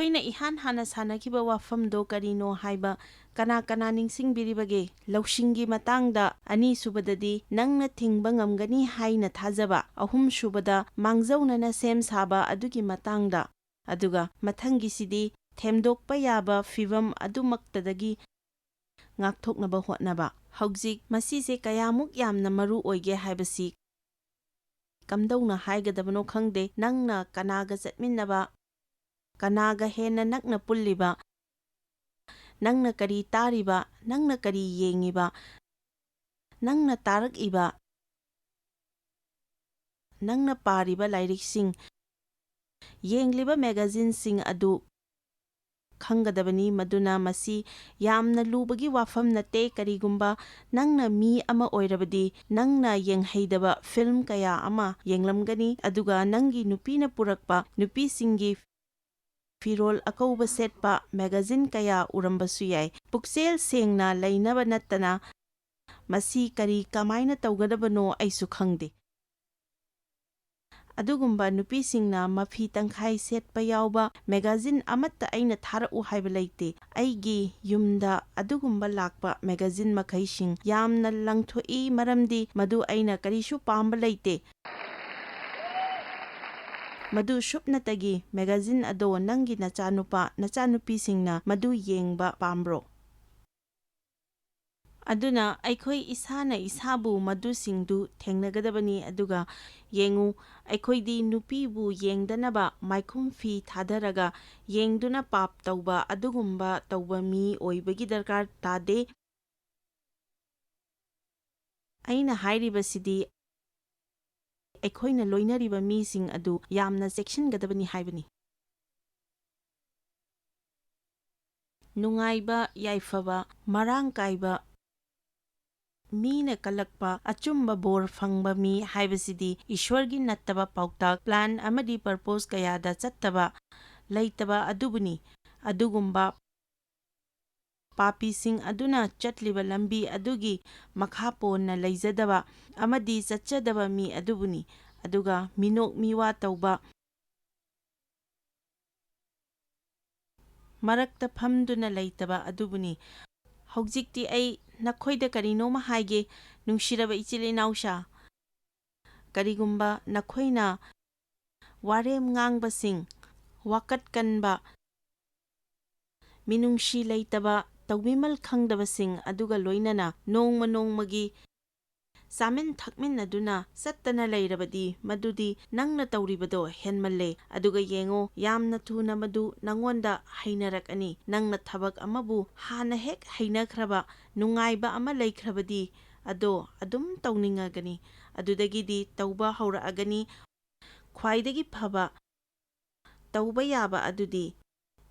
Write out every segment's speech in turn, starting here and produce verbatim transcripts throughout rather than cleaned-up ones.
ꯑꯩꯈꯣꯏꯅ ꯏꯍꯥꯟ ꯍꯥꯟꯅ ꯁꯥꯟꯅꯈꯤꯕ ꯋꯥꯐꯝꯗꯣ ꯀꯔꯤꯅꯣ ꯍꯥꯏꯕ ꯀꯅꯥ ꯀꯅꯥ ꯅꯤꯡꯁꯤꯡꯕꯤꯔꯤꯕꯒꯦ? ꯂꯧꯁꯤꯡꯒꯤ ꯃꯇꯥꯡꯗ꯫ ꯑꯅꯤꯁꯨꯕꯗꯗꯤ, ꯅꯪꯅ ꯊꯤꯡꯕ ꯉꯝꯒꯅꯤ ꯍꯥꯏꯅ ꯊꯥꯖꯕ꯫ ꯑꯍꯨꯝꯁꯨꯕꯗ, ꯃꯥꯡꯖꯧꯅꯅ ꯁꯦꯝ ꯁꯥꯕ ꯑꯗꯨꯒꯤ ꯃꯇꯥꯡꯗ꯫ ꯑꯗꯨꯒ ꯃꯊꯪꯒꯤꯁꯤꯗꯤ ꯊꯦꯝꯗꯣꯛꯄ ꯌꯥꯕ ꯐꯤꯚꯝ ꯑꯗꯨꯃꯛꯇꯗꯒꯤ ꯉꯥꯛꯊꯣꯛꯅꯕ ꯍꯣꯠꯅꯕ꯫ ꯍꯧꯖꯤꯛ ꯃꯁꯤꯁꯦ ꯀꯌꯥꯃꯨꯛ ꯌꯥꯝꯅ ꯃꯔꯨ ꯑꯣꯏꯒꯦ ꯍꯥꯏꯕꯁꯤ ꯀꯝꯗꯧꯅ ꯍꯥꯏꯒꯗꯕꯅꯣ ꯈꯪꯗꯦ꯫ ꯅꯪꯅ ꯀꯅꯥꯒ ꯆꯠꯃꯤꯟꯅꯕ, ꯀꯅꯥꯒ ꯍꯦꯟꯅ ꯅꯛꯅ ꯄꯨꯜꯂꯤꯕ, ꯅꯪꯅ ꯀꯔꯤ ꯇꯥꯔꯤꯕ, ꯅꯪꯅ ꯀꯔꯤ ꯌꯦꯡꯉꯤꯕ, ꯅꯪꯅ ꯇꯥꯔꯛꯏꯕ, ꯅꯪꯅ ꯄꯥꯔꯤꯕ ꯂꯥꯏꯔꯤꯛꯁꯤꯡ, ꯌꯦꯡꯂꯤꯕ ꯃꯦꯒꯥꯖꯤꯟꯁꯤꯡ ꯑꯗꯨ ꯈꯪꯒꯗꯕꯅꯤ꯫ ꯃꯗꯨꯅ ꯃꯁꯤ ꯌꯥꯝꯅ ꯂꯨꯕꯒꯤ ꯋꯥꯐꯝ ꯅꯠꯇꯦ꯫ ꯀꯔꯤꯒꯨꯝꯕ ꯅꯪꯅ ꯃꯤ ꯑꯃ ꯑꯣꯏꯔꯕꯗꯤ, ꯅꯪꯅ ꯌꯦꯡꯍꯩꯗꯕ ꯐꯤꯜꯝ ꯀꯌꯥ ꯑꯃ ꯌꯦꯡꯂꯝꯒꯅꯤ, ꯑꯗꯨꯒ ꯅꯪꯒꯤ ꯅꯨꯄꯤꯅ ꯄꯨꯔꯛꯄ ꯅꯨꯄꯤꯁꯤꯡꯒꯤ ꯐꯤꯔꯣꯜ ꯑꯀꯧꯕ ꯁꯦꯠꯄ ꯃꯦꯒꯥꯖꯤꯟ ꯀꯌꯥ ꯎꯔꯝꯕꯁꯨ ꯌꯥꯏ꯫ ꯄꯨꯛꯆꯦꯜ ꯁꯦꯡꯅ ꯂꯩꯅꯕ ꯅꯠꯇꯅ ꯃꯁꯤ ꯀꯔꯤ ꯀꯃꯥꯏꯅ ꯇꯧꯒꯗꯕꯅꯣ ꯑꯩꯁꯨ ꯈꯪꯗꯦ꯫ ꯑꯗꯨꯒꯨꯝꯕ ꯅꯨꯄꯤꯁꯤꯡꯅ ꯃꯐꯤ ꯇꯪꯈꯥꯏ ꯁꯦꯠꯄ ꯌꯥꯎꯕ ꯃꯦꯒꯥꯖꯤꯟ ꯑꯃꯠꯇ ꯑꯩꯅ ꯊꯥꯔꯛꯎ ꯍꯥꯏꯕ ꯂꯩꯇꯦ꯫ ꯑꯩꯒꯤ ꯌꯨꯝꯗ ꯑꯗꯨꯒꯨꯝꯕ ꯂꯥꯛꯄ ꯃꯦꯒꯥꯖꯤꯟ ꯃꯈꯩꯁꯤꯡ ꯌꯥꯝꯅ ꯂꯪꯊꯣꯛꯏ, ꯃꯔꯝꯗꯤ ꯃꯗꯨ ꯑꯩꯅ ꯀꯔꯤꯁꯨ ꯄꯥꯝꯕ ꯂꯩꯇꯦ꯫ ꯃꯗꯨ ꯁꯨꯞꯅꯇꯒꯤ ꯃꯦꯒꯥꯖꯤꯟ ꯑꯗꯣ ꯅꯪꯒꯤ ꯅꯆꯥꯅꯨꯄꯥ, ꯅꯆꯥꯅꯨꯄꯤꯁꯤꯡꯅ ꯃꯗꯨ ꯌꯦꯡꯕ ꯄꯥꯝꯕ꯭ꯔꯣ? ꯑꯗꯨꯅ ꯑꯩꯈꯣꯏ ꯏꯁꯥꯅ ꯏꯁꯥꯕꯨ ꯃꯗꯨꯁꯤꯡꯗꯨ ꯊꯦꯡꯅꯒꯗꯕꯅꯤ꯫ ꯑꯗꯨꯒ ꯌꯦꯡꯉꯨ, ꯑꯩꯈꯣꯏꯗꯤ ꯅꯨꯄꯤꯕꯨ ꯌꯦꯡꯗꯅꯕ ꯃꯥꯏꯈꯨꯝ ꯐꯤ ꯊꯥꯗꯔꯒ ꯌꯦꯡꯗꯨꯅ ꯄꯥꯞ ꯇꯧꯕ ꯑꯗꯨꯒꯨꯝꯕ ꯇꯧꯕ ꯃꯤ ꯑꯣꯏꯕꯒꯤ ꯗꯔꯀꯥꯔ ꯇꯥꯗꯦ꯫ ꯑꯩꯅ ꯍꯥꯏꯔꯤꯕꯁꯤꯗꯤ ꯑꯩꯈꯣꯏꯅ ꯂꯣꯏꯅꯔꯤꯕ ꯃꯤꯁꯤꯡ ꯑꯗꯨ ꯌꯥꯝꯅ ꯆꯦꯛꯁꯤꯟꯒꯗꯕꯅꯤ ꯍꯥꯏꯕꯅꯤ꯫ ꯅꯨꯡꯉꯥꯏꯕ, ꯌꯥꯏꯐꯕ, ꯃꯔꯥꯡ ꯀꯥꯏꯕ, ꯃꯤꯅ ꯀꯜꯂꯛꯄ, ꯑꯆꯨꯝꯕ ꯕꯣꯔ ꯐꯪꯕ ꯃꯤ ꯍꯥꯏꯕꯁꯤꯗꯤ ꯏꯁ꯭ꯋꯔꯒꯤ ꯅꯠꯇꯕ ꯄꯥꯎꯇꯥꯛ, ꯄ꯭ꯂꯥꯟ ꯑꯃꯗꯤ ꯄꯔꯄꯣꯁ ꯀꯌꯥꯗ ꯆꯠꯇꯕ, ꯂꯩꯇꯕ ꯑꯗꯨꯕꯨꯅꯤ꯫ ꯑꯗꯨꯒꯨꯝꯕ ꯄꯥꯄꯤꯁꯤꯡ ꯑꯗꯨꯅ ꯆꯠꯂꯤꯕ ꯂꯝꯕꯤ ꯑꯗꯨꯒꯤ ꯃꯈꯥ ꯄꯣꯟꯅ ꯂꯩꯖꯗꯕ ꯑꯃꯗꯤ ꯆꯠꯆꯗꯕ ꯃꯤ ꯑꯗꯨꯕꯨꯅꯤ꯫ ꯑꯗꯨꯒ ꯃꯤꯅꯣꯛ ꯃꯤꯋꯥ ꯇꯧꯕ, ꯃꯔꯛꯇ ꯐꯝꯗꯨꯅ ꯂꯩꯇꯕ ꯑꯗꯨꯕꯨꯅꯤ꯫ ꯍꯧꯖꯤꯛꯇꯤ ꯑꯩ ꯅꯈꯣꯏꯗ ꯀꯔꯤꯅꯣꯃ ꯍꯥꯏꯒꯦ, ꯅꯨꯡꯁꯤꯔꯕ ꯏꯆꯤꯜ ꯏꯅꯥꯎꯁꯥ꯫ ꯀꯔꯤꯒꯨꯝꯕ ꯅꯈꯣꯏꯅ ꯋꯥꯔꯦꯝ ꯉꯥꯡꯕꯁꯤꯡ, ꯋꯥꯀꯠ ꯀꯟꯕ, ꯃꯤꯅꯨꯡꯁꯤ ꯂꯩꯇꯕ, ꯇꯧꯕꯤꯃꯜ ꯈꯪꯗꯕꯁꯤꯡ ꯑꯗꯨꯒ ꯂꯣꯏꯅꯅ ꯅꯣꯡꯃ ꯅꯣꯡꯃꯒꯤ ꯆꯥꯃꯤꯟ ꯊꯛꯃꯤꯟꯅꯗꯨꯅ ꯆꯠꯇꯅ ꯂꯩꯔꯕꯗꯤ, ꯃꯗꯨꯗꯤ ꯅꯪꯅ ꯇꯧꯔꯤꯕꯗꯣ ꯍꯦꯟꯃꯜꯂꯦ꯫ ꯑꯗꯨꯒ ꯌꯦꯡꯉꯣ, ꯌꯥꯝꯅ ꯊꯨꯅ ꯃꯗꯨ ꯅꯪꯉꯣꯟꯗ ꯍꯩꯅꯔꯛꯑꯅꯤ꯫ ꯅꯪꯅ ꯊꯕꯛ ꯑꯃꯕꯨ ꯍꯥꯟꯅ ꯍꯦꯛ ꯍꯩꯅꯈ꯭ꯔꯕ, ꯅꯨꯡꯉꯥꯏꯕ ꯑꯃ ꯂꯩꯈ꯭ꯔꯕꯗꯤ, ꯑꯗꯣ ꯑꯗꯨꯝ ꯇꯧꯅꯤꯡꯉꯒꯅꯤ꯫ ꯑꯗꯨꯗꯒꯤꯗꯤ ꯇꯧꯕ ꯍꯧꯔꯛꯑꯒꯅꯤ꯫ ꯈ꯭ꯋꯥꯏꯗꯒꯤ ꯐꯕ ꯇꯧꯕ ꯌꯥꯕ ꯑꯗꯨꯗꯤ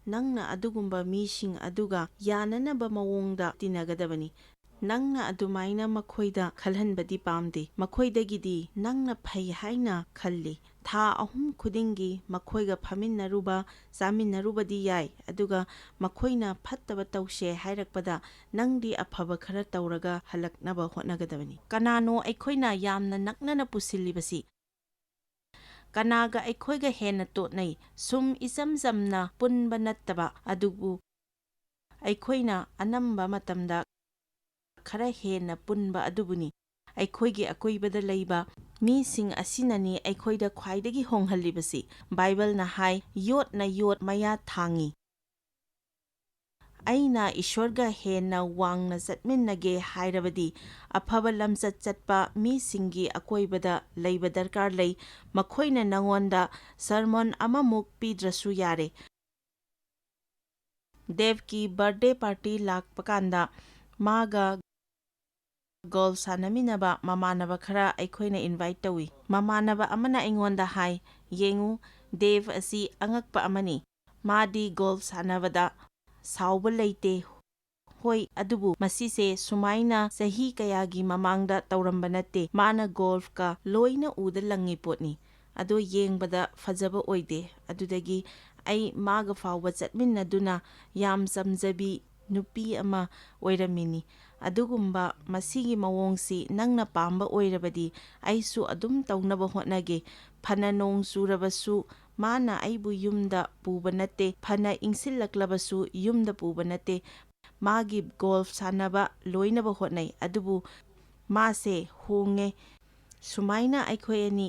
ꯅꯪꯅ ꯑꯗꯨꯒꯨꯝꯕ ꯃꯤꯁꯤꯡ ꯑꯗꯨꯒ ꯌꯥꯅꯅꯕ ꯃꯑꯣꯡꯗ ꯇꯤꯟꯅꯒꯗꯕꯅꯤ꯫ ꯅꯪꯅ ꯑꯗꯨꯃꯥꯏꯅ ꯃꯈꯣꯏꯗ ꯈꯜꯍꯟꯕꯗꯤ ꯄꯥꯝꯗꯦ꯫ ꯃꯈꯣꯏꯗꯒꯤꯗꯤ ꯅꯪꯅ ꯐꯩ ꯍꯥꯏꯅ ꯈꯜꯂꯤ꯫ ꯊꯥ ꯑꯍꯨꯝ ꯈꯨꯗꯤꯡꯒꯤ ꯃꯈꯣꯏꯒ ꯐꯝꯃꯤꯟꯅꯔꯨꯕ, ꯆꯥꯃꯤꯟꯅꯔꯨꯕꯗꯤ ꯌꯥꯏ, ꯑꯗꯨꯒ ꯃꯈꯣꯏꯅ ꯐꯠꯇꯕ ꯇꯧꯁꯦ ꯍꯥꯏꯔꯛꯄꯗ ꯅꯪꯗꯤ ꯑꯐꯕ ꯈꯔ ꯇꯧꯔꯒ ꯍꯜꯂꯛꯅꯕ ꯍꯣꯠꯅꯒꯗꯕꯅꯤ꯫ ꯀꯅꯥꯅꯣ ꯑꯩꯈꯣꯏꯅ ꯌꯥꯝꯅ ꯅꯛꯅꯅ ꯄꯨꯁꯤꯜꯂꯤꯕꯁꯤ? ꯀꯅꯥꯒ ꯑꯩꯈꯣꯏꯒ ꯍꯦꯟꯅ ꯇꯣꯠꯅꯩ? ꯁꯨꯝ ꯏꯆꯝ ꯆꯝꯅ ꯄꯨꯟꯕ ꯅꯠꯇꯕ, ꯑꯗꯨꯕꯨ ꯑꯩꯈꯣꯏꯅ ꯑꯅꯝꯕ ꯃꯇꯝꯗ ꯈꯔ ꯍꯦꯟꯅ ꯄꯨꯟꯕ ꯑꯗꯨꯕꯨꯅꯤ꯫ ꯑꯩꯈꯣꯏꯒꯤ ꯑꯀꯣꯏꯕꯗ ꯂꯩꯕ ꯃꯤꯁꯤꯡ ꯑꯁꯤꯅꯅꯤ ꯑꯩꯈꯣꯏꯗ ꯈ꯭ꯋꯥꯏꯗꯒꯤ ꯍꯣꯡꯍꯜꯂꯤꯕꯁꯤ꯫ ꯕꯥꯏꯕꯜꯅ ꯍꯥꯏ, "ꯌꯣꯠꯅ ꯌꯣꯠ ꯃꯌꯥ ꯊꯥꯡꯉꯤ"꯫ ꯑꯩꯅ ꯏꯁ꯭ꯋꯔꯒ ꯍꯦꯟꯅ ꯋꯥꯡꯅ ꯆꯠꯃꯤꯟꯅꯒꯦ ꯍꯥꯏꯔꯕꯗꯤ, ꯑꯐꯕ ꯂꯝꯆꯠ ꯆꯠꯄ ꯃꯤꯁꯤꯡꯒꯤ ꯑꯀꯣꯏꯕꯗ ꯂꯩꯕ ꯗꯔꯀꯥꯔ ꯂꯩ꯫ ꯃꯈꯣꯏꯅ ꯅꯉꯣꯟꯗ ꯁꯔꯃꯣꯟ ꯑꯃꯃꯨꯛ ꯄꯤꯗ꯭ꯔꯁꯨ ꯌꯥꯔꯦ꯫ ꯗꯦꯕꯀꯤ ꯕꯔꯊꯗꯦ ꯄꯥꯔꯇꯤ ꯂꯥꯛꯄ ꯀꯥꯟꯗ ꯃꯥꯒ ꯒꯣꯜꯐ ꯁꯥꯟꯅꯃꯤꯟꯅꯕ ꯃꯃꯥꯟꯅꯕ ꯈꯔ ꯑꯩꯈꯣꯏꯅ ꯏꯟꯚꯥꯏꯠ ꯇꯧꯏ꯫ ꯃꯃꯥꯟꯅꯕ ꯑꯃꯅ ꯑꯩꯉꯣꯟꯗ ꯍꯥꯏ, "ꯌꯦꯡꯉꯨ, ꯗꯦꯕ ꯑꯁꯤ ꯑꯉꯛꯄ ꯑꯃꯅꯤ꯫ ꯃꯥꯗꯤ ꯒꯣꯜꯐ ꯁꯥꯟꯅꯕꯗ ꯁꯥꯎꯕ ꯂꯩꯇꯦ"꯫ ꯍꯣꯏ, ꯑꯗꯨꯕꯨ ꯃꯁꯤꯁꯦ ꯁꯨꯃꯥꯏꯅ ꯆꯍꯤ ꯀꯌꯥꯒꯤ ꯃꯃꯥꯡꯗ ꯇꯧꯔꯝꯕ ꯅꯠꯇꯦ꯫ ꯃꯥꯅ ꯒꯣꯜꯐꯀ ꯂꯣꯏꯅ ꯎꯗ ꯂꯪꯉꯤ ꯄꯣꯠꯅꯤ꯫ ꯑꯗꯣ ꯌꯦꯡꯕꯗ ꯐꯖꯕ ꯑꯣꯏꯗꯦ꯫ ꯑꯗꯨꯗꯒꯤ ꯑꯩ ꯃꯥꯒ ꯐꯥꯎꯕ ꯆꯠꯃꯤꯟꯅꯗꯨꯅ ꯌꯥꯝ ꯆꯝꯖꯕꯤ ꯅꯨꯄꯤ ꯑꯃ ꯑꯣꯏꯔꯝꯃꯤꯅꯤ꯫ ꯑꯗꯨꯒꯨꯝꯕ ꯃꯁꯤꯒꯤ ꯃꯑꯣꯡꯁꯤ ꯅꯪꯅ ꯄꯥꯝꯕ ꯑꯣꯏꯔꯕꯗꯤ, ꯑꯩꯁꯨ ꯑꯗꯨꯝ ꯇꯧꯅꯕ ꯍꯣꯠꯅꯒꯦ꯫ ꯐꯅ ꯅꯣꯡ ꯆꯨꯔꯕꯁꯨ, ꯃꯥꯅ ꯑꯩꯕꯨ ꯌꯨꯝꯗ ꯄꯨꯕ ꯅꯠꯇꯦ, ꯐꯅ ꯏꯪꯁꯤꯜꯂꯛꯂꯕꯁꯨ ꯌꯨꯝꯗ ꯄꯨꯕ ꯅꯠꯇꯦ꯫ ꯃꯥꯒꯤ ꯒꯣꯜꯐ ꯁꯥꯟꯅꯕ ꯂꯣꯏꯅꯕ ꯍꯣꯠꯅꯩ, ꯑꯗꯨꯕꯨ ꯃꯥꯁꯦ ꯍꯣꯡꯉꯦ꯫ ꯁꯨꯃꯥꯏꯅ ꯑꯩꯈꯣꯏ ꯑꯅꯤ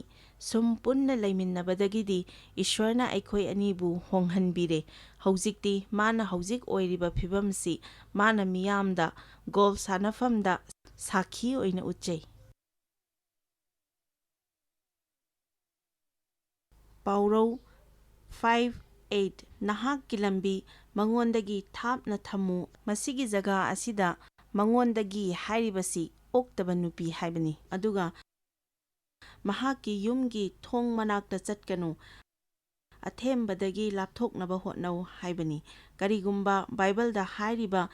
ꯁꯨꯝ ꯄꯨꯟꯅ ꯂꯩꯃꯤꯟꯅꯕꯗꯒꯤꯗꯤ ꯏꯁ꯭ꯋꯔꯅ ꯑꯩꯈꯣꯏ ꯑꯅꯤꯕꯨ ꯍꯣꯡꯍꯟꯕꯤꯔꯦ꯫ ꯍꯧꯖꯤꯛꯇꯤ ꯃꯥꯅ ꯍꯧꯖꯤꯛ ꯑꯣꯏꯔꯤꯕ ꯐꯤꯕꯝꯁꯤ ꯃꯥꯅ ꯃꯤꯌꯥꯝꯗ ꯒꯣꯜꯐ ꯁꯥꯟꯅꯐꯝꯗ ꯁꯥꯈꯤ ꯑꯣꯏꯅ ꯎꯠꯆꯩ꯫ ꯄꯥꯎꯔꯧ ꯐꯥꯏꯚ ꯑꯩꯠ, ꯅꯍꯥꯛꯀꯤ ꯂꯝꯕꯤ ꯃꯉꯣꯟꯗꯒꯤ ꯊꯥꯞꯅ ꯊꯝꯃꯨ꯫ ꯃꯁꯤꯒꯤ ꯖꯒꯥ ꯑꯁꯤꯗ "ꯃꯉꯣꯟꯗꯒꯤ" ꯍꯥꯏꯔꯤꯕꯁꯤ ꯑꯣꯛꯇꯕ ꯅꯨꯄꯤ ꯍꯥꯏꯕꯅꯤ꯫ ꯑꯗꯨꯒ "ꯃꯍꯥꯛꯀꯤ ꯌꯨꯝꯒꯤ ꯊꯣꯡ ꯃꯅꯥꯛꯇ ꯆꯠꯀꯅꯨ, ꯑꯊꯦꯝꯕꯗꯒꯤ ꯂꯥꯞꯊꯣꯛꯅꯕ ꯍꯣꯠꯅꯧ" ꯍꯥꯏꯕꯅꯤ꯫ ꯀꯔꯤꯒꯨꯝꯕ ꯕꯥꯏꯕꯜꯗ ꯍꯥꯏꯔꯤꯕ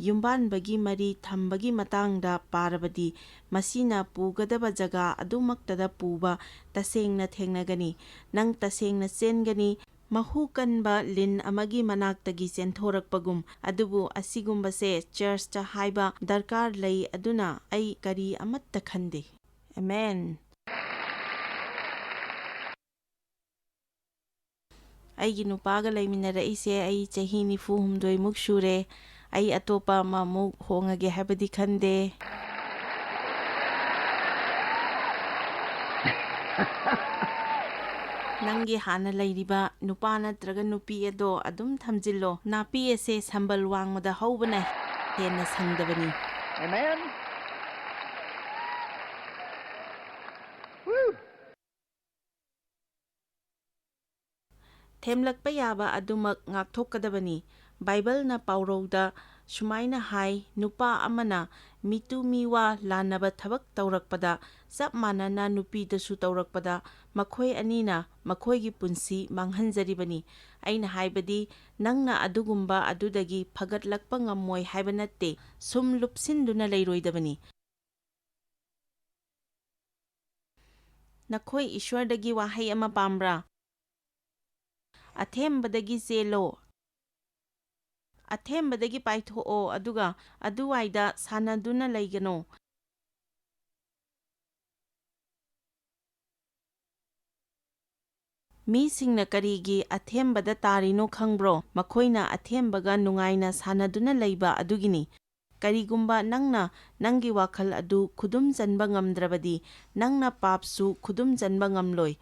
ꯌꯨꯝꯕꯥꯟꯕꯒꯤ ꯃꯔꯤ ꯊꯝꯕꯒꯤ ꯃꯇꯥꯡꯗ ꯄꯥꯔꯕꯗꯤ, ꯃꯁꯤꯅ ꯄꯨꯒꯗꯕ ꯖꯒꯥ ꯑꯗꯨꯃꯛꯇꯗ ꯄꯨꯕ ꯇꯁꯦꯡꯅ ꯊꯦꯡꯅꯒꯅꯤ꯫ ꯅꯪ ꯇꯁꯦꯡꯅ ꯆꯦꯟꯒꯅꯤ, ꯃꯍꯨ ꯀꯟꯕ ꯂꯤꯟ ꯑꯃꯒꯤ ꯃꯅꯥꯛꯇꯒꯤ ꯆꯦꯟꯊꯣꯔꯛꯄꯒꯨꯝ꯫ ꯑꯗꯨꯕꯨ ꯑꯁꯤꯒꯨꯝꯕꯁꯦ ꯆꯔꯆꯇ ꯍꯥꯏꯕ ꯗꯔꯀꯥꯔ ꯂꯩ, ꯑꯗꯨꯅ ꯑꯩ ꯀꯔꯤ ꯑꯃꯠꯇ ꯈꯟꯗꯦ꯫ ꯑꯃꯦꯟ꯫ ꯑꯩꯒꯤ ꯅꯨꯄꯥꯒ ꯂꯩꯃꯤꯟꯅꯔꯛꯏꯁꯦ ꯑꯩ ꯆꯍꯤ ꯅꯤꯐꯨ ꯍꯨꯝꯗꯣꯏꯃꯨꯛ ꯁꯨꯔꯦ꯫ ꯑꯩ ꯑꯇꯣꯞꯄ ꯑꯃꯃꯨꯛ ꯍꯣꯡꯉꯒꯦ ꯍꯥꯏꯕꯗꯤ ꯈꯟꯗꯦ꯫ ꯅꯪꯒꯤ ꯍꯥꯟꯅ ꯂꯩꯔꯤꯕ ꯅꯨꯄꯥ ꯅꯠꯇ꯭ꯔꯒ ꯅꯨꯄꯤ ꯑꯗꯣ ꯑꯗꯨꯝ ꯊꯝꯖꯤꯜꯂꯣ꯫ ꯅꯥꯄꯤ ꯑꯁꯦ ꯁꯝꯕꯜ ꯋꯥꯡꯃꯗ ꯍꯧꯕꯅ ꯍꯦꯟꯅ ꯁꯪꯗꯕꯅꯤ꯫ Amen. Woo! ꯊꯦꯝꯂꯛꯄ ꯌꯥꯕ ꯑꯗꯨꯃꯛ ꯉꯥꯛꯊꯣꯛꯀꯗꯕꯅꯤ꯫ ꯕꯥꯏꯕꯜꯅ ꯄꯥꯎꯔꯧꯗ ꯁꯨꯃꯥꯏꯅ ꯍꯥꯏ, "ꯅꯨꯄꯥ ꯑꯃꯅ ꯃꯤꯇꯨ ꯃꯤꯋꯥ ꯂꯥꯟꯅꯕ ꯊꯕꯛ ꯇꯧꯔꯛꯄꯗ, ꯆꯞ ꯃꯥꯟꯅꯅ ꯅꯨꯄꯤꯗꯁꯨ ꯇꯧꯔꯛꯄꯗ, ꯃꯈꯣꯏ ꯑꯅꯤꯅ ꯃꯈꯣꯏꯒꯤ ꯄꯨꯟꯁꯤ ꯃꯥꯡꯍꯟꯖꯔꯤꯕꯅꯤ"꯫ ꯑꯩꯅ ꯍꯥꯏꯕꯗꯤ, ꯅꯪꯅ ꯑꯗꯨꯒꯨꯝꯕ ꯑꯗꯨꯗꯒꯤ ꯐꯒꯠꯂꯛꯄ ꯉꯝꯃꯣꯏ ꯍꯥꯏꯕ ꯅꯠꯇꯦ, ꯁꯨꯝ ꯂꯨꯞꯁꯤꯟꯗꯨꯅ ꯂꯩꯔꯣꯏꯗꯕꯅꯤ꯫ ꯅꯈꯣꯏ ꯏꯁ꯭ꯋꯔꯗꯒꯤ ꯋꯥꯍꯩ ꯑꯃ ꯄꯥꯝꯕ꯭ꯔꯥ? ꯑꯊꯦꯝꯕꯗꯒꯤ ꯆꯦꯜꯂꯣ꯫ ꯑꯊꯦꯝꯕꯗꯒꯤ ꯄꯥꯏꯊꯣꯛꯑꯣ, ꯑꯗꯨꯒ ꯑꯗꯨꯋꯥꯏꯗ ꯁꯥꯟꯅꯗꯨꯅ ꯂꯩꯒꯅꯣ꯫ ꯃꯤꯁꯤꯡꯅ ꯀꯔꯤꯒꯤ ꯑꯊꯦꯝꯕꯗ ꯇꯥꯔꯤꯅꯣ ꯈꯪꯕ꯭ꯔꯣ? ꯃꯈꯣꯏꯅ ꯑꯊꯦꯝꯕꯒ ꯅꯨꯡꯉꯥꯏꯅ ꯁꯥꯟꯅꯗꯨꯅ ꯂꯩꯕ ꯑꯗꯨꯒꯤꯅꯤ꯫ ꯀꯔꯤꯒꯨꯝꯕ ꯅꯪꯅ ꯅꯪꯒꯤ ꯋꯥꯈꯜ ꯑꯗꯨ ꯈꯨꯗꯨꯝ ꯆꯟꯕ ꯉꯝꯗ꯭ꯔꯕꯗꯤ, ꯅꯪꯅ ꯄꯥꯞꯁꯨ ꯈꯨꯗꯨꯝ ꯆꯟꯕ ꯉꯝꯂꯣꯏ꯫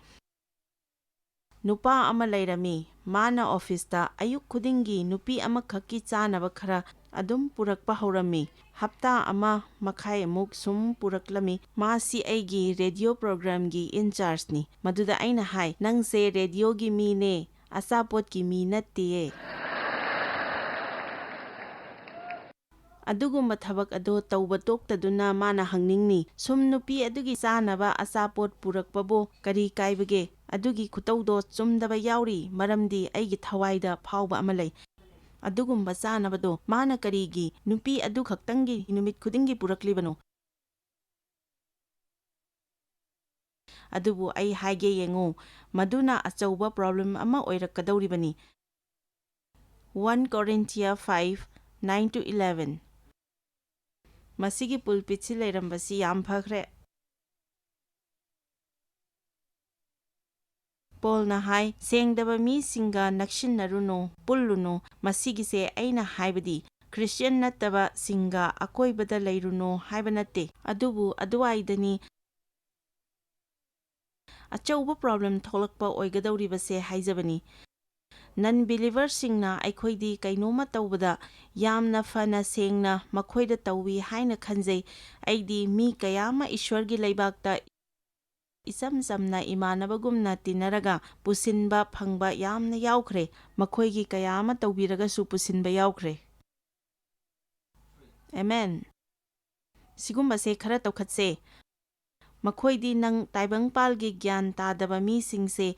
ꯅꯨꯄꯥ ꯑꯃ ꯂꯩꯔꯝꯃꯤ꯫ ꯃꯥꯅ ꯑꯣꯐꯤꯁꯇ ꯑꯌꯨꯛ ꯈꯨꯗꯤꯡꯒꯤ ꯅꯨꯄꯤ ꯑꯃꯈꯛꯀꯤ ꯆꯥꯅꯕ ꯈꯔ ꯑꯗꯨꯝ ꯄꯨꯔꯛꯄ ꯍꯧꯔꯝꯃꯤ꯫ ꯍꯞꯇꯥ ꯑꯃ ꯃꯈꯥꯏꯃꯨꯛ ꯁꯨꯝ ꯄꯨꯔꯛꯂꯝꯃꯤ꯫ ꯃꯥꯁꯤ ꯑꯩꯒꯤ ꯔꯦꯗꯤꯑꯣ ꯄ꯭ꯔꯣꯒ꯭ꯔꯥꯝꯒꯤ ꯏꯟꯆꯥꯔꯖꯅꯤ꯫ ꯃꯗꯨꯗ ꯑꯩꯅ ꯍꯥꯏ, "ꯅꯪꯁꯦ ꯔꯦꯗꯤꯑꯣꯒꯤ ꯃꯤꯅꯦ, ꯑꯆꯥꯄꯣꯠꯀꯤ ꯃꯤ ꯅꯠꯇꯦꯌꯦ"꯫ ꯑꯗꯨꯒꯨꯝꯕ ꯊꯕꯛ ꯑꯗꯣ ꯇꯧꯕ ꯇꯣꯛꯇꯗꯨꯅ ꯃꯥꯅ ꯍꯪꯅꯤꯡꯅꯤ, "ꯁꯨꯝ ꯅꯨꯄꯤ ꯑꯗꯨꯒꯤ ꯆꯥꯅꯕ ꯑꯆꯥꯄꯣꯠ ꯄꯨꯔꯛꯄꯕꯨ ꯀꯔꯤ ꯀꯥꯏꯕꯒꯦ? ꯑꯗꯨꯒꯤ ꯈꯨꯇꯧꯗꯣ ꯆꯨꯝꯗꯕ ꯌꯥꯎꯔꯤ, ꯃꯔꯝꯗꯤ ꯑꯩꯒꯤ ꯊꯋꯥꯏꯗ ꯐꯥꯎꯕ ꯑꯃ ꯂꯩ꯫ ꯑꯗꯨꯒꯨꯝꯕ ꯆꯥꯅꯕꯗꯣ ꯃꯥꯅ ꯀꯔꯤꯒꯤ ꯅꯨꯄꯤ ꯑꯗꯨ ꯈꯛꯇꯪꯒꯤ ꯅꯨꯃꯤꯠ ꯈꯨꯗꯤꯡꯒꯤ ꯄꯨꯔꯛꯂꯤꯕꯅꯣ?" ꯑꯗꯨꯕꯨ ꯑꯩ ꯍꯥꯏꯒꯦ ꯌꯦꯡꯉꯨ, ꯃꯗꯨꯅ ꯑꯆꯧꯕ ꯄ꯭ꯔꯣꯕ꯭ꯂꯦꯝ ꯑꯃ ꯑꯣꯏꯔꯛꯀꯗꯧꯔꯤꯕꯅꯤ꯫ One Corinthians five, nine to eleven꯫ ꯃꯁꯤꯒꯤ ꯄꯨꯜꯄꯤꯠꯁꯤ ꯂꯩꯔꯝꯕꯁꯤ ꯌꯥꯝ ꯐꯈ꯭ꯔꯦ꯫ ꯄꯣꯜꯅ ꯍꯥꯏ, "ꯁꯦꯡꯗꯕ ꯃꯤꯁꯤꯡꯒ ꯅꯛꯁꯤꯟꯅꯔꯨꯅꯨ, ꯄꯨꯜꯂꯨꯅꯨ"꯫ ꯃꯁꯤꯒꯤꯁꯦ ꯑꯩꯅ ꯍꯥꯏꯕꯗꯤ ꯈ꯭ꯔꯤꯁꯇꯤꯌꯟ ꯅꯠꯇꯕꯁꯤꯡꯒ ꯑꯀꯣꯏꯕꯗ ꯂꯩꯔꯨꯅꯨ ꯍꯥꯏꯕ ꯅꯠꯇꯦ, ꯑꯗꯨꯕꯨ ꯑꯗꯨꯋꯥꯏꯗꯅꯤ ꯑꯆꯧꯕ ꯄ꯭ꯔꯣꯕ꯭ꯂꯦꯝ ꯊꯣꯛꯂꯛꯄ ꯑꯣꯏꯒꯗꯧꯔꯤꯕꯁꯦ ꯍꯥꯏꯖꯕꯅꯤ꯫ ꯅꯟ ꯕꯤꯂꯤꯚꯔꯁꯤꯡꯅ ꯑꯩꯈꯣꯏꯗꯤ ꯀꯩꯅꯣꯝꯃ ꯇꯧꯕꯗ ꯌꯥꯝꯅ ꯐꯅ ꯁꯦꯡꯅ ꯃꯈꯣꯏꯗ ꯇꯧꯏ ꯍꯥꯏꯅ ꯈꯟꯖꯩ꯫ ꯑꯩꯗꯤ ꯃꯤ ꯀꯌꯥ ꯑꯃ ꯏꯁ꯭ꯋꯔꯒꯤ ꯂꯩꯕꯥꯛꯇ ꯏꯆꯝ ꯆꯝꯅ ꯏꯃꯥꯟꯅꯕꯒꯨꯝꯅ ꯇꯤꯟꯅꯔꯒ ꯄꯨꯁꯤꯟꯕ ꯐꯪꯕ ꯌꯥꯝꯅ ꯌꯥꯎꯈ꯭ꯔꯦ꯫ ꯃꯈꯣꯏꯒꯤ ꯀꯌꯥ ꯑꯃ ꯇꯧꯕꯤꯔꯒꯁꯨ ꯄꯨꯁꯤꯟꯕ ꯌꯥꯎꯈ꯭ꯔꯦ꯫ ꯑꯦꯃꯦꯟ꯫ ꯁꯤꯒꯨꯝꯕꯁꯦ ꯈꯔ ꯇꯧꯈꯠꯁꯦ꯫ ꯃꯈꯣꯏꯗꯤ ꯅꯪ ꯇꯥꯏꯕꯪꯄꯥꯜꯒꯤ ꯒ꯭ꯌꯥꯟ ꯇꯥꯗꯕ ꯃꯤꯁꯤꯡꯁꯦ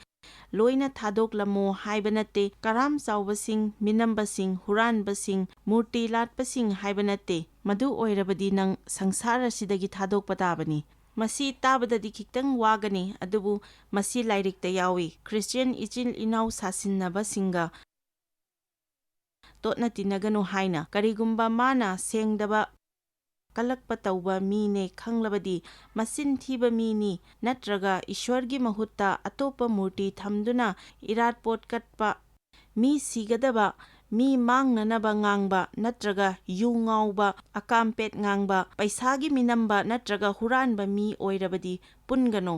ꯂꯣꯏꯅ ꯊꯥꯗꯣꯛꯂꯝꯃꯣ ꯍꯥꯏꯕ ꯅꯠꯇꯦ꯫ ꯀꯔꯥꯝ ꯆꯥꯎꯕꯁꯤꯡ, ꯃꯤꯅꯝꯕꯁꯤꯡ, ꯍꯨꯔꯥꯟꯕꯁꯤꯡ, ꯃꯨꯔꯇꯤ ꯂꯥꯠꯄꯁꯤꯡ ꯍꯥꯏꯕ ꯅꯠꯇꯦ꯫ ꯃꯗꯨ ꯑꯣꯏꯔꯕꯗꯤ ꯅꯪ ꯁꯪꯁꯥꯔ ꯑꯁꯤꯗꯒꯤ ꯊꯥꯗꯣꯛꯄ ꯇꯥꯕꯅꯤ꯫ ꯃꯁꯤ ꯇꯥꯕꯗꯗꯤ ꯈꯤꯇꯪ ꯋꯥꯒꯅꯤ, ꯑꯗꯨꯕꯨ ꯃꯁꯤ ꯂꯥꯏꯔꯤꯛꯇ ꯌꯥꯎꯏ꯫ ꯈ꯭ꯔꯤꯁꯇꯤꯌꯟ ꯏꯆꯤꯜ ꯏꯅꯥꯎ ꯁꯥꯁꯤꯟꯅꯕꯁꯤꯡꯒ ꯇꯣꯠꯅ ꯇꯤꯟꯅꯒꯅꯨ ꯍꯥꯏꯅ꯫ ꯀꯔꯤꯒꯨꯝꯕ ꯃꯥꯅ ꯁꯦꯡꯗꯕ ꯀꯂꯛꯄ ꯇꯧꯕ ꯃꯤꯅꯦ ꯈꯪꯂꯕꯗꯤ ꯃꯆꯤꯟ ꯊꯤꯕ ꯃꯤꯅꯤ, ꯅꯠꯇ꯭ꯔꯒ ꯏꯁ꯭ꯋꯔꯒꯤ ꯃꯍꯨꯠꯇ ꯑꯇꯣꯞꯄ ꯃꯨꯔꯇꯤ ꯊꯝꯗꯨꯅ ꯏꯔꯥꯠꯄꯣꯠ ꯀꯠꯄ, ꯃꯤ ꯁꯤꯒꯗꯕ, ꯃꯤ ꯃꯥꯡꯅꯅꯕ ꯉꯥꯡꯕ ꯅꯠꯇ꯭ꯔꯒ ꯌꯨ ꯉꯥꯎꯕ, ꯑꯀꯥꯝꯄꯦꯠ ꯉꯥꯡꯕ, ꯄꯩꯁꯥꯒꯤ ꯃꯤꯅꯝꯕ ꯅꯠꯇ꯭ꯔꯒ ꯍꯨꯔꯥꯟꯕ ꯃꯤ ꯑꯣꯏꯔꯕꯗꯤ ꯄꯨꯟꯒꯅꯣ꯫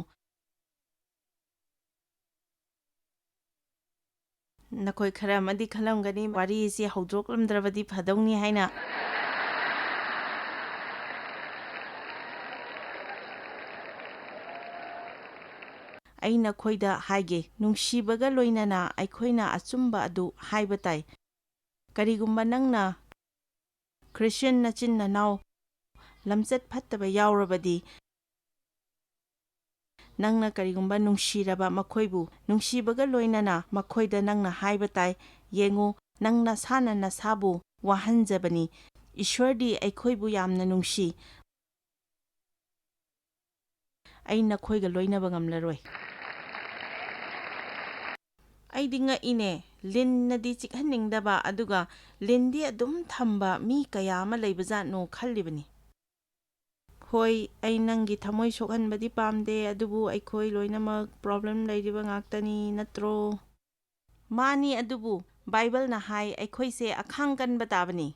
ꯅꯈꯣꯏ ꯈꯔ ꯑꯃꯗꯤ ꯈꯜꯂꯝꯒꯅꯤ, ꯋꯥꯔꯤꯁꯤ ꯍꯧꯗꯣꯛꯂꯝꯗ꯭ꯔꯕꯗꯤ ꯐꯗꯧꯅꯤ ꯍꯥꯏꯅ꯫ ꯑꯩ ꯅꯈꯣꯏꯗ ꯍꯥꯏꯒꯦ, ꯅꯨꯡꯁꯤꯕꯒ ꯂꯣꯏꯅꯅ ꯑꯩꯈꯣꯏꯅ ꯑꯆꯨꯝꯕ ꯑꯗꯨ ꯍꯥꯏꯕ ꯇꯥꯏ꯫ ꯀꯔꯤꯒꯨꯝꯕ ꯅꯪꯅ ꯈ꯭ꯔꯤꯁꯇꯤꯌꯟ ꯅꯆꯤꯟ ꯅꯅꯥꯎ ꯂꯝꯆꯠ ꯐꯠꯇꯕ ꯌꯥꯎꯔꯕꯗꯤ, ꯅꯪꯅ ꯀꯔꯤꯒꯨꯝꯕ ꯅꯨꯡꯁꯤꯔꯕ ꯃꯈꯣꯏꯕꯨ, ꯅꯨꯡꯁꯤꯕꯒ ꯂꯣꯏꯅꯅ ꯃꯈꯣꯏꯗ ꯅꯪꯅ ꯍꯥꯏꯕ ꯇꯥꯏ, "ꯌꯦꯡꯉꯨ, ꯅꯪ ꯅꯁꯥꯅ ꯅꯁꯥꯕꯨ ꯋꯥꯍꯟꯖꯕꯅꯤ꯫ ꯏꯁ꯭ꯋꯔꯗꯤ ꯑꯩꯈꯣꯏꯕꯨ ꯌꯥꯝꯅ ꯅꯨꯡꯁꯤ꯫ ꯑꯩ ꯅꯈꯣꯏꯒ ꯂꯣꯏꯅꯕ ꯉꯝꯂꯔꯣꯏ꯫" ꯑꯩꯗꯤ ꯉꯛꯏꯅꯦ, ꯂꯤꯟꯅꯗꯤ ꯆꯤꯛꯍꯟꯅꯤꯡꯗꯕ, ꯑꯗꯨꯒ ꯂꯤꯟꯗꯤ ꯑꯗꯨꯝ ꯊꯝꯕ ꯃꯤ ꯀꯌꯥ ꯑꯃ ꯂꯩꯕꯖꯥꯠꯅꯣ ꯈꯜꯂꯤꯕꯅꯤ꯫ ꯍꯣꯏ, ꯑꯩ ꯅꯪꯒꯤ ꯊꯃꯣꯏ ꯁꯣꯛꯍꯟꯕꯗꯤ ꯄꯥꯝꯗꯦ, ꯑꯗꯨꯕꯨ ꯑꯩꯈꯣꯏ ꯂꯣꯏꯅꯃꯛ ꯄ꯭ꯔꯣꯕ꯭ꯂꯦꯝ ꯂꯩꯔꯤꯕ ꯉꯥꯛꯇꯅꯤ, ꯅꯠꯇ꯭ꯔꯣ? ꯃꯥꯅꯤ, ꯑꯗꯨꯕꯨ ꯕꯥꯏꯕꯜꯅ ꯍꯥꯏ ꯑꯩꯈꯣꯏꯁꯦ ꯑꯈꯥꯡ ꯀꯟꯕ ꯇꯥꯕꯅꯤ꯫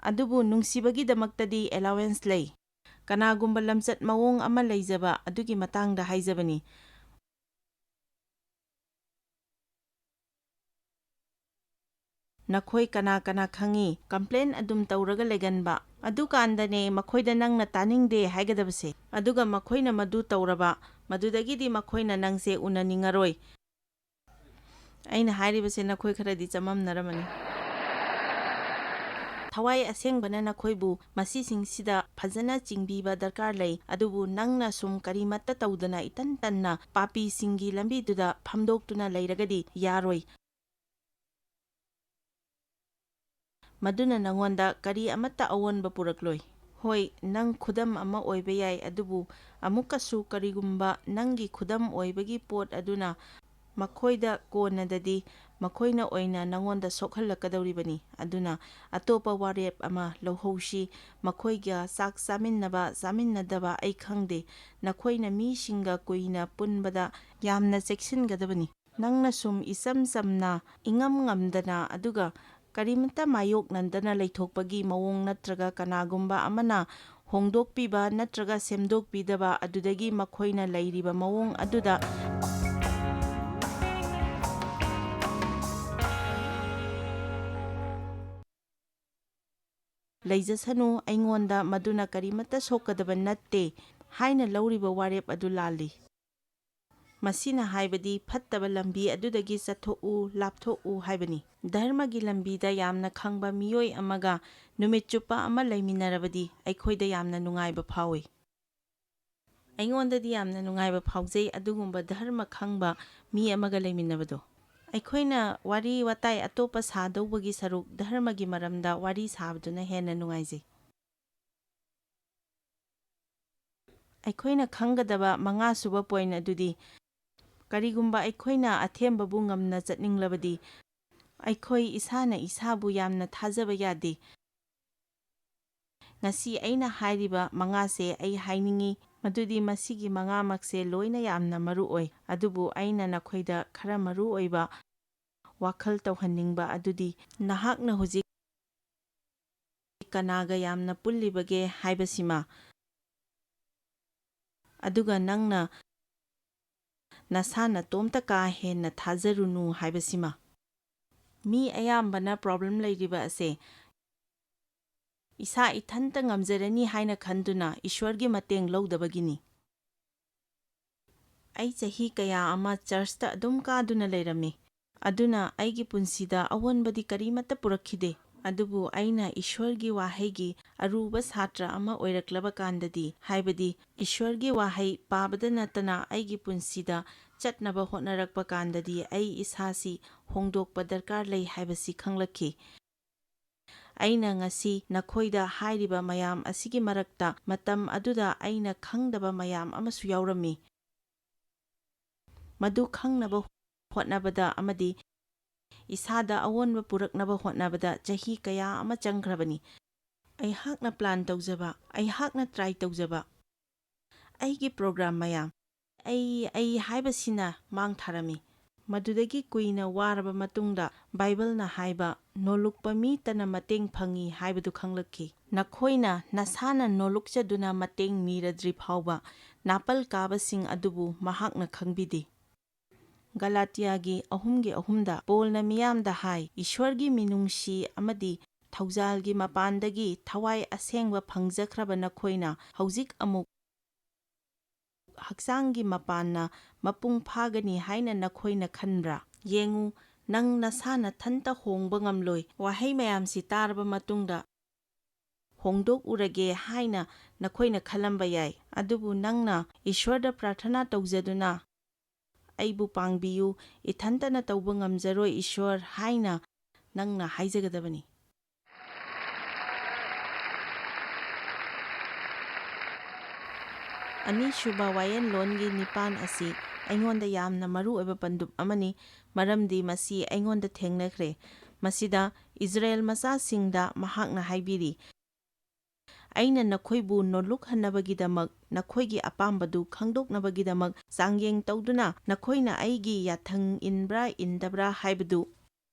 ꯑꯗꯨꯕꯨ ꯅꯨꯡꯁꯤꯕꯒꯤꯗꯃꯛꯇꯗꯤ ꯑꯦꯂꯥꯋꯦꯟꯁ ꯂꯩ꯫ ꯀꯅꯥꯒꯨꯝꯕ ꯂꯝꯆꯠ ꯃꯑꯣꯡ ꯑꯃ ꯂꯩꯖꯕ ꯑꯗꯨꯒꯤ ꯃꯇꯥꯡꯗ ꯍꯥꯏꯖꯕꯅꯤ꯫ ꯅꯈꯣꯏ ꯀꯅꯥ ꯀꯅꯥ ꯈꯪꯉꯤ, ꯀꯝꯄ꯭ꯂꯦꯟ ꯑꯗꯨꯝ ꯇꯧꯔꯒ ꯂꯩꯒꯟꯕ? ꯑꯗꯨꯀꯥꯟꯗꯅꯦ ꯃꯈꯣꯏꯗ ꯅꯪꯅ ꯇꯥꯅꯤꯡꯗꯦ ꯍꯥꯏꯒꯗꯕꯁꯦ꯫ ꯑꯗꯨꯒ ꯃꯈꯣꯏꯅ ꯃꯗꯨ ꯇꯧꯔꯕ, ꯃꯗꯨꯗꯒꯤꯗꯤ ꯃꯈꯣꯏꯅ ꯅꯪꯁꯦ ꯎꯅꯅꯤꯡꯉꯔꯣꯏ꯫ ꯑꯩꯅ ꯍꯥꯏꯔꯤꯕꯁꯦ ꯅꯈꯣꯏ ꯈꯔꯗꯤ ꯆꯃꯝꯅꯔꯝꯃꯅꯤ꯫ ꯊꯋꯥꯏ ꯑꯁꯦꯡꯕꯅ ꯅꯈꯣꯏꯕꯨ ꯃꯁꯤꯁꯤꯡꯁꯤꯗ ꯐꯖꯅ ꯆꯤꯡꯕꯤꯕ ꯗꯔꯀꯥꯔ ꯂꯩ, ꯑꯗꯨꯕꯨ ꯅꯪꯅ ꯁꯨꯝ ꯀꯔꯤꯃꯠꯇ ꯇꯧꯗꯅ ꯏꯇꯟ ꯇꯟꯅ ꯄꯥꯄꯤꯁꯤꯡꯒꯤ ꯂꯝꯕꯤꯗꯨꯗ ꯐꯝꯗꯣꯛꯇꯨꯅ ꯂꯩꯔꯒꯗꯤ ꯌꯥꯔꯣꯏ꯫ ꯃꯗꯨꯅ ꯅꯉꯣꯟꯗ ꯀꯔꯤ ꯑꯃꯠꯇ ꯑꯑꯣꯟꯕ ꯄꯨꯔꯛꯂꯣꯏ꯫ ꯍꯣꯏ, ꯅꯪ ꯈꯨꯗꯝ ꯑꯃ ꯑꯣꯏꯕ ꯌꯥꯏ, ꯑꯗꯨꯕꯨ ꯑꯃꯨꯛꯀꯁꯨ ꯀꯔꯤꯒꯨꯝꯕ ꯅꯪꯒꯤ ꯈꯨꯗꯝ ꯑꯣꯏꯕꯒꯤ ꯄꯣꯠ ꯑꯗꯨꯅ ꯃꯈꯣꯏꯗ ꯀꯣꯟꯅꯗꯗꯤ ꯃꯈꯣꯏꯅ ꯑꯣꯏꯅ ꯅꯉꯣꯟꯗ ꯁꯣꯛꯍꯜꯂꯛꯀꯗꯧꯔꯤꯕꯅꯤ꯫ ꯑꯗꯨꯅ ꯑꯇꯣꯞꯄ ꯋꯥꯔꯦꯞ ꯑꯃ ꯂꯧꯍꯧꯁꯤ꯫ ꯃꯈꯣꯏꯒ ꯆꯥꯛ ꯆꯥꯃꯤꯟꯅꯕ ꯆꯥꯃꯤꯟꯅꯗꯕ ꯑꯩ ꯈꯪꯗꯦ, ꯅꯈꯣꯏꯅ ꯃꯤꯁꯤꯡꯒ ꯀꯨꯏꯅ ꯄꯨꯟꯕꯗ ꯌꯥꯝꯅ ꯆꯦꯛꯁꯤꯟꯒꯗꯕꯅꯤ꯫ ꯅꯪꯅ ꯁꯨꯝ ꯏꯆꯝ ꯆꯝꯅ, ꯏꯉꯝ ꯉꯝꯗꯅ, ꯑꯗꯨꯒ ꯀꯔꯤꯃꯠꯇ ꯃꯥꯌꯣꯛꯅꯗꯅ ꯂꯩꯊꯣꯛꯄꯒꯤ ꯃꯑꯣꯡ ꯅꯠꯇ꯭ꯔꯒ ꯀꯅꯥꯒꯨꯝꯕ ꯑꯃꯅ ꯍꯣꯡꯗꯣꯛꯄꯤꯕ ꯅꯠꯇ꯭ꯔꯒ ꯁꯦꯝꯗꯣꯛꯄꯤꯗꯕ ꯑꯗꯨꯗꯒꯤ ꯃꯈꯣꯏꯅ ꯂꯩꯔꯤꯕ ꯃꯑꯣꯡ ꯑꯗꯨꯗ ꯂꯩꯖꯁꯅꯨ, ꯑꯩꯉꯣꯟꯗ ꯃꯗꯨꯅ ꯀꯔꯤꯃꯠꯇ ꯁꯣꯛꯀꯗꯕ ꯅꯠꯇꯦ ꯍꯥꯏꯅ ꯂꯧꯔꯤꯕ ꯋꯥꯔꯦꯞ ꯑꯗꯨ ꯂꯥꯜꯂꯤ꯫ ꯃꯁꯤꯅ ꯍꯥꯏꯕꯗꯤ ꯐꯠꯇꯕ ꯂꯝꯕꯤ ꯑꯗꯨꯗꯒꯤ ꯆꯠꯊꯣꯛꯎ, ꯂꯥꯞꯊꯣꯛꯎ ꯍꯥꯏꯕꯅꯤ꯫ ꯙꯔꯃꯒꯤ ꯂꯝꯕꯤꯗ ꯌꯥꯝꯅ ꯈꯪꯕ ꯃꯤꯑꯣꯏ ꯑꯃꯒ ꯅꯨꯃꯤꯠ ꯆꯨꯞꯄ ꯑꯃ ꯂꯩꯃꯤꯟꯅꯔꯕꯗꯤ ꯑꯩꯈꯣꯏꯗ ꯌꯥꯝꯅ ꯅꯨꯡꯉꯥꯏꯕ ꯐꯥꯎꯏ꯫ ꯑꯩꯉꯣꯟꯗꯗꯤ ꯌꯥꯝꯅ ꯅꯨꯡꯉꯥꯏꯕ ꯐꯥꯎꯖꯩ ꯑꯗꯨꯒꯨꯝꯕ ꯙꯔꯃ ꯈꯪꯕ ꯃꯤ ꯑꯃꯒ ꯂꯩꯃꯤꯟꯅꯕꯗꯣ꯫ ꯑꯩꯈꯣꯏꯅ ꯋꯥꯔꯤ ꯋꯥꯇꯥꯏ ꯑꯇꯣꯞꯄ ꯁꯥꯗꯧꯕꯒꯤ ꯁꯔꯨꯛ ꯙꯔꯃꯒꯤ ꯃꯔꯝꯗ ꯋꯥꯔꯤ ꯁꯥꯕꯗꯨꯅ ꯍꯦꯟꯅ ꯅꯨꯡꯉꯥꯏꯖꯩ꯫ ꯑꯩꯈꯣꯏꯅ ꯈꯪꯒꯗꯕ ꯃꯉꯥꯁꯨꯕ point ꯑꯗꯨꯗꯤ, ꯀꯔꯤꯒꯨꯝꯕ ꯑꯩꯈꯣꯏꯅ ꯑꯊꯦꯝꯕꯕꯨ ꯉꯝꯅ ꯆꯠꯅꯤꯡꯂꯕꯗꯤ, ꯑꯩꯈꯣꯏ ꯏꯁꯥꯅ ꯏꯁꯥꯕꯨ ꯌꯥꯝꯅ ꯊꯥꯖꯕ ꯌꯥꯗꯦ꯫ ꯉꯁꯤ ꯑꯩꯅ ꯍꯥꯏꯔꯤꯕ ꯃꯉꯥꯁꯦ ꯑꯩ ꯍꯥꯏꯅꯤꯡꯏ, ꯃꯗꯨꯗꯤ ꯃꯁꯤꯒꯤ ꯃꯉꯥꯃꯛꯁꯦ ꯂꯣꯏꯅ ꯌꯥꯝꯅ ꯃꯔꯨ ꯑꯣꯏ, ꯑꯗꯨꯕꯨ ꯑꯩꯅ ꯅꯈꯣꯏꯗ ꯈꯔ ꯃꯔꯨ ꯑꯣꯏꯕ ꯋꯥꯈꯜ ꯇꯧꯍꯟꯅꯤꯡꯕ ꯑꯗꯨꯗꯤ, ꯅꯍꯥꯛꯅ ꯍꯧꯖꯤꯛ ꯀꯅꯥꯒ ꯌꯥꯝꯅ ꯄꯨꯜꯂꯤꯕꯒꯦ ꯍꯥꯏꯕꯁꯤꯃ, ꯑꯗꯨꯒ ꯅꯪꯅ ꯅꯁꯥ ꯅꯇꯣꯝꯇ ꯀꯥ ꯍꯦꯟꯅ ꯊꯥꯖꯔꯨꯅꯨ ꯍꯥꯏꯕꯁꯤꯃ꯫ ꯃꯤ ꯑꯌꯥꯝꯕꯅ problem ꯂꯩꯔꯤꯕ ꯑꯁꯦ ꯏꯁꯥ ꯏꯊꯟꯇ ꯉꯝꯖꯔꯅꯤ ꯍꯥꯏꯅ ꯈꯟꯗꯨꯅ ꯏꯁ꯭ꯋꯔꯒꯤ ꯃꯇꯦꯡ ꯂꯧꯗꯕꯒꯤꯅꯤ꯫ ꯑꯩ ꯆꯍꯤ ꯀꯌꯥ ꯑꯃ ꯆꯔꯆꯇ ꯑꯗꯨꯝ ꯀꯥꯗꯨꯅ ꯂꯩꯔꯝꯃꯤ, ꯑꯗꯨꯅ ꯑꯩꯒꯤ ꯄꯨꯟꯁꯤꯗ ꯑꯑꯣꯟꯕꯗꯤ ꯀꯔꯤꯃꯠꯇ ꯄꯨꯔꯛꯈꯤꯗꯦ꯫ ꯑꯗꯨꯕꯨ ꯑꯩꯅ ꯏꯁ꯭ꯋꯔꯒꯤ ꯋꯥꯍꯩꯒꯤ ꯑꯔꯨꯕ ꯁꯥꯇ꯭ꯔ ꯑꯃ ꯑꯣꯏꯔꯛꯂꯕ ꯀꯥꯟꯗꯗꯤ, ꯍꯥꯏꯕꯗꯤ ꯏꯁ꯭ꯋꯔꯒꯤ ꯋꯥꯍꯩ ꯄꯥꯕꯗ ꯅꯠꯇꯅ ꯑꯩꯒꯤ ꯄꯨꯟꯁꯤꯗ ꯆꯠꯅꯕ ꯍꯣꯠꯅꯔꯛꯄ ꯀꯥꯟꯗꯗꯤ, ꯑꯩ ꯏꯁꯥꯁꯤ ꯍꯣꯡꯗꯣꯛꯄ ꯗꯔꯀꯥꯔ ꯂꯩ ꯍꯥꯏꯕꯁꯤ ꯈꯪꯂꯛꯈꯤ꯫ ꯑꯩꯅ ꯉꯁꯤ ꯅꯈꯣꯏꯗ ꯍꯥꯏꯔꯤꯕ ꯃꯌꯥꯝ ꯑꯁꯤꯒꯤ ꯃꯔꯛꯇ ꯃꯇꯝ ꯑꯗꯨꯗ ꯑꯩꯅ ꯈꯪꯗꯕ ꯃꯌꯥꯝ ꯑꯃꯁꯨ ꯌꯥꯎꯔꯝꯃꯤ꯫ ꯃꯗꯨ ꯈꯪꯅꯕ ꯍꯣꯠꯅꯕꯗ ꯑꯃꯗꯤ ꯏꯁꯥꯗ ꯑꯑꯣꯟꯕ ꯄꯨꯔꯛꯅꯕ ꯍꯣꯠꯅꯕꯗ ꯆꯍꯤ ꯀꯌꯥ ꯑꯃ ꯆꯪꯈ꯭ꯔꯕꯅꯤ꯫ ꯑꯩꯍꯥꯛꯅ plan ꯇꯧꯖꯕ, ꯑꯩꯍꯥꯛꯅ try ꯇꯧꯖꯕ, ꯑꯩꯒꯤ program ꯃꯌꯥꯝ, ꯑꯩ, ꯑꯩ ꯍꯥꯏꯕꯁꯤꯅ ꯃꯥꯡ ꯊꯥꯔꯝꯃꯤ꯫ ꯃꯗꯨꯗꯒꯤ ꯀꯨꯏꯅ ꯋꯥꯔꯕ ꯃꯇꯨꯡꯗ ꯕꯥꯏꯕꯜꯅ ꯍꯥꯏꯕ "ꯅꯣꯂꯨꯛꯄ ꯃꯤ ꯇꯅ ꯃꯇꯦꯡ ꯐꯪꯏ" ꯍꯥꯏꯕꯗꯨ ꯈꯪꯂꯛꯈꯤ꯫ "ꯅꯈꯣꯏꯅ ꯅꯁꯥꯅ ꯅꯣꯂꯨꯛꯆꯗꯨꯅ ꯃꯇꯦꯡ ꯅꯤꯔꯗ꯭ꯔꯤ ꯐꯥꯎꯕ ꯅꯥꯄꯜ ꯀꯥꯕꯁꯤꯡ ꯑꯗꯨꯕꯨ ꯃꯍꯥꯛꯅ ꯈꯪꯕꯤꯗꯦ"꯫ ꯒꯂꯥꯇꯤꯌꯥꯒꯤ ꯑꯍꯨꯝꯒꯤ ꯑꯍꯨꯝꯗ ꯄꯣꯜꯅ ꯃꯤꯌꯥꯝꯗ ꯍꯥꯏ, "ꯏꯁ꯭ꯋꯔꯒꯤ ꯃꯤꯅꯨꯡꯁꯤ ꯑꯃꯗꯤ ꯊꯧꯖꯥꯜꯒꯤ ꯃꯄꯥꯟꯗꯒꯤ ꯊꯋꯥꯏ ꯑꯁꯦꯡꯕ ꯐꯪꯖꯈ꯭ꯔꯕ ꯅꯈꯣꯏꯅ ꯍꯧꯖꯤꯛ ꯑꯃꯨꯛ ꯍꯛꯆꯥꯡꯒꯤ ꯃꯄꯥꯟꯅ ꯃꯄꯨꯡ ꯐꯥꯒꯅꯤ ꯍꯥꯏꯅ ꯅꯈꯣꯏꯅ ꯈꯟꯕ꯭ꯔꯥ? ꯌꯦꯡꯉꯨ, ꯅꯪ ꯅꯁꯥ ꯅꯊꯟꯇ ꯍꯣꯡꯕ ꯉꯝꯂꯣꯏ"꯫ ꯋꯥꯍꯩ ꯃꯌꯥꯝꯁꯤ ꯇꯥꯔꯕ ꯃꯇꯨꯡꯗ, "ꯍꯣꯡꯗꯣꯛꯎꯔꯒꯦ" ꯍꯥꯏꯅ ꯅꯈꯣꯏꯅ ꯈꯜꯂꯝꯕ ꯌꯥꯏ, ꯑꯗꯨꯕꯨ ꯅꯪꯅ ꯏꯁ꯭ꯋꯔꯗ ꯄ꯭ꯔꯥꯔꯊꯅꯥ ꯇꯧꯖꯗꯨꯅ, "ꯑꯩꯕꯨ ꯄꯥꯡꯕꯤꯌꯨ, ꯏꯊꯟꯇꯅ ꯇꯧꯕ ꯉꯝꯖꯔꯣꯏ ꯏꯁ꯭ꯋꯔ" ꯍꯥꯏꯅ ꯅꯪꯅ ꯍꯥꯏꯖꯒꯗꯕꯅꯤ꯫ ꯑꯅꯤꯁꯨꯕ ꯋꯥꯌꯦꯟꯂꯣꯟꯒꯤ ꯅꯤꯄꯥꯟ ꯑꯁꯤ ꯑꯩꯉꯣꯟꯗ ꯌꯥꯝꯅ ꯃꯔꯨ ꯑꯣꯏꯕ ꯄꯟꯗꯨꯞ ꯑꯃꯅꯤ, ꯃꯔꯝꯗꯤ ꯃꯁꯤ ꯑꯩꯉꯣꯟꯗ ꯊꯦꯡꯅꯈ꯭ꯔꯦ꯫ ꯃꯁꯤꯗ ꯏꯖꯔꯦꯜ ꯃꯆꯥꯁꯤꯡꯗ ꯃꯍꯥꯛꯅ ꯍꯥꯏꯕꯤꯔꯤ, "ꯑꯩꯅ ꯅꯈꯣꯏꯕꯨ ꯅꯣꯂꯨꯛꯍꯟꯅꯕꯒꯤꯗꯃꯛ, ꯅꯈꯣꯏꯒꯤ ꯑꯄꯥꯝꯕꯗꯨ ꯈꯪꯗꯣꯛꯅꯕꯒꯤꯗꯃꯛ ꯆꯥꯡꯌꯦꯡ ꯇꯧꯗꯨꯅ, ꯅꯈꯣꯏꯅ ꯑꯩꯒꯤ ꯌꯥꯊꯪ ꯏꯟꯕ꯭ꯔꯥ ꯏꯟꯗꯕ꯭ꯔꯥ ꯍꯥꯏꯕꯗꯨ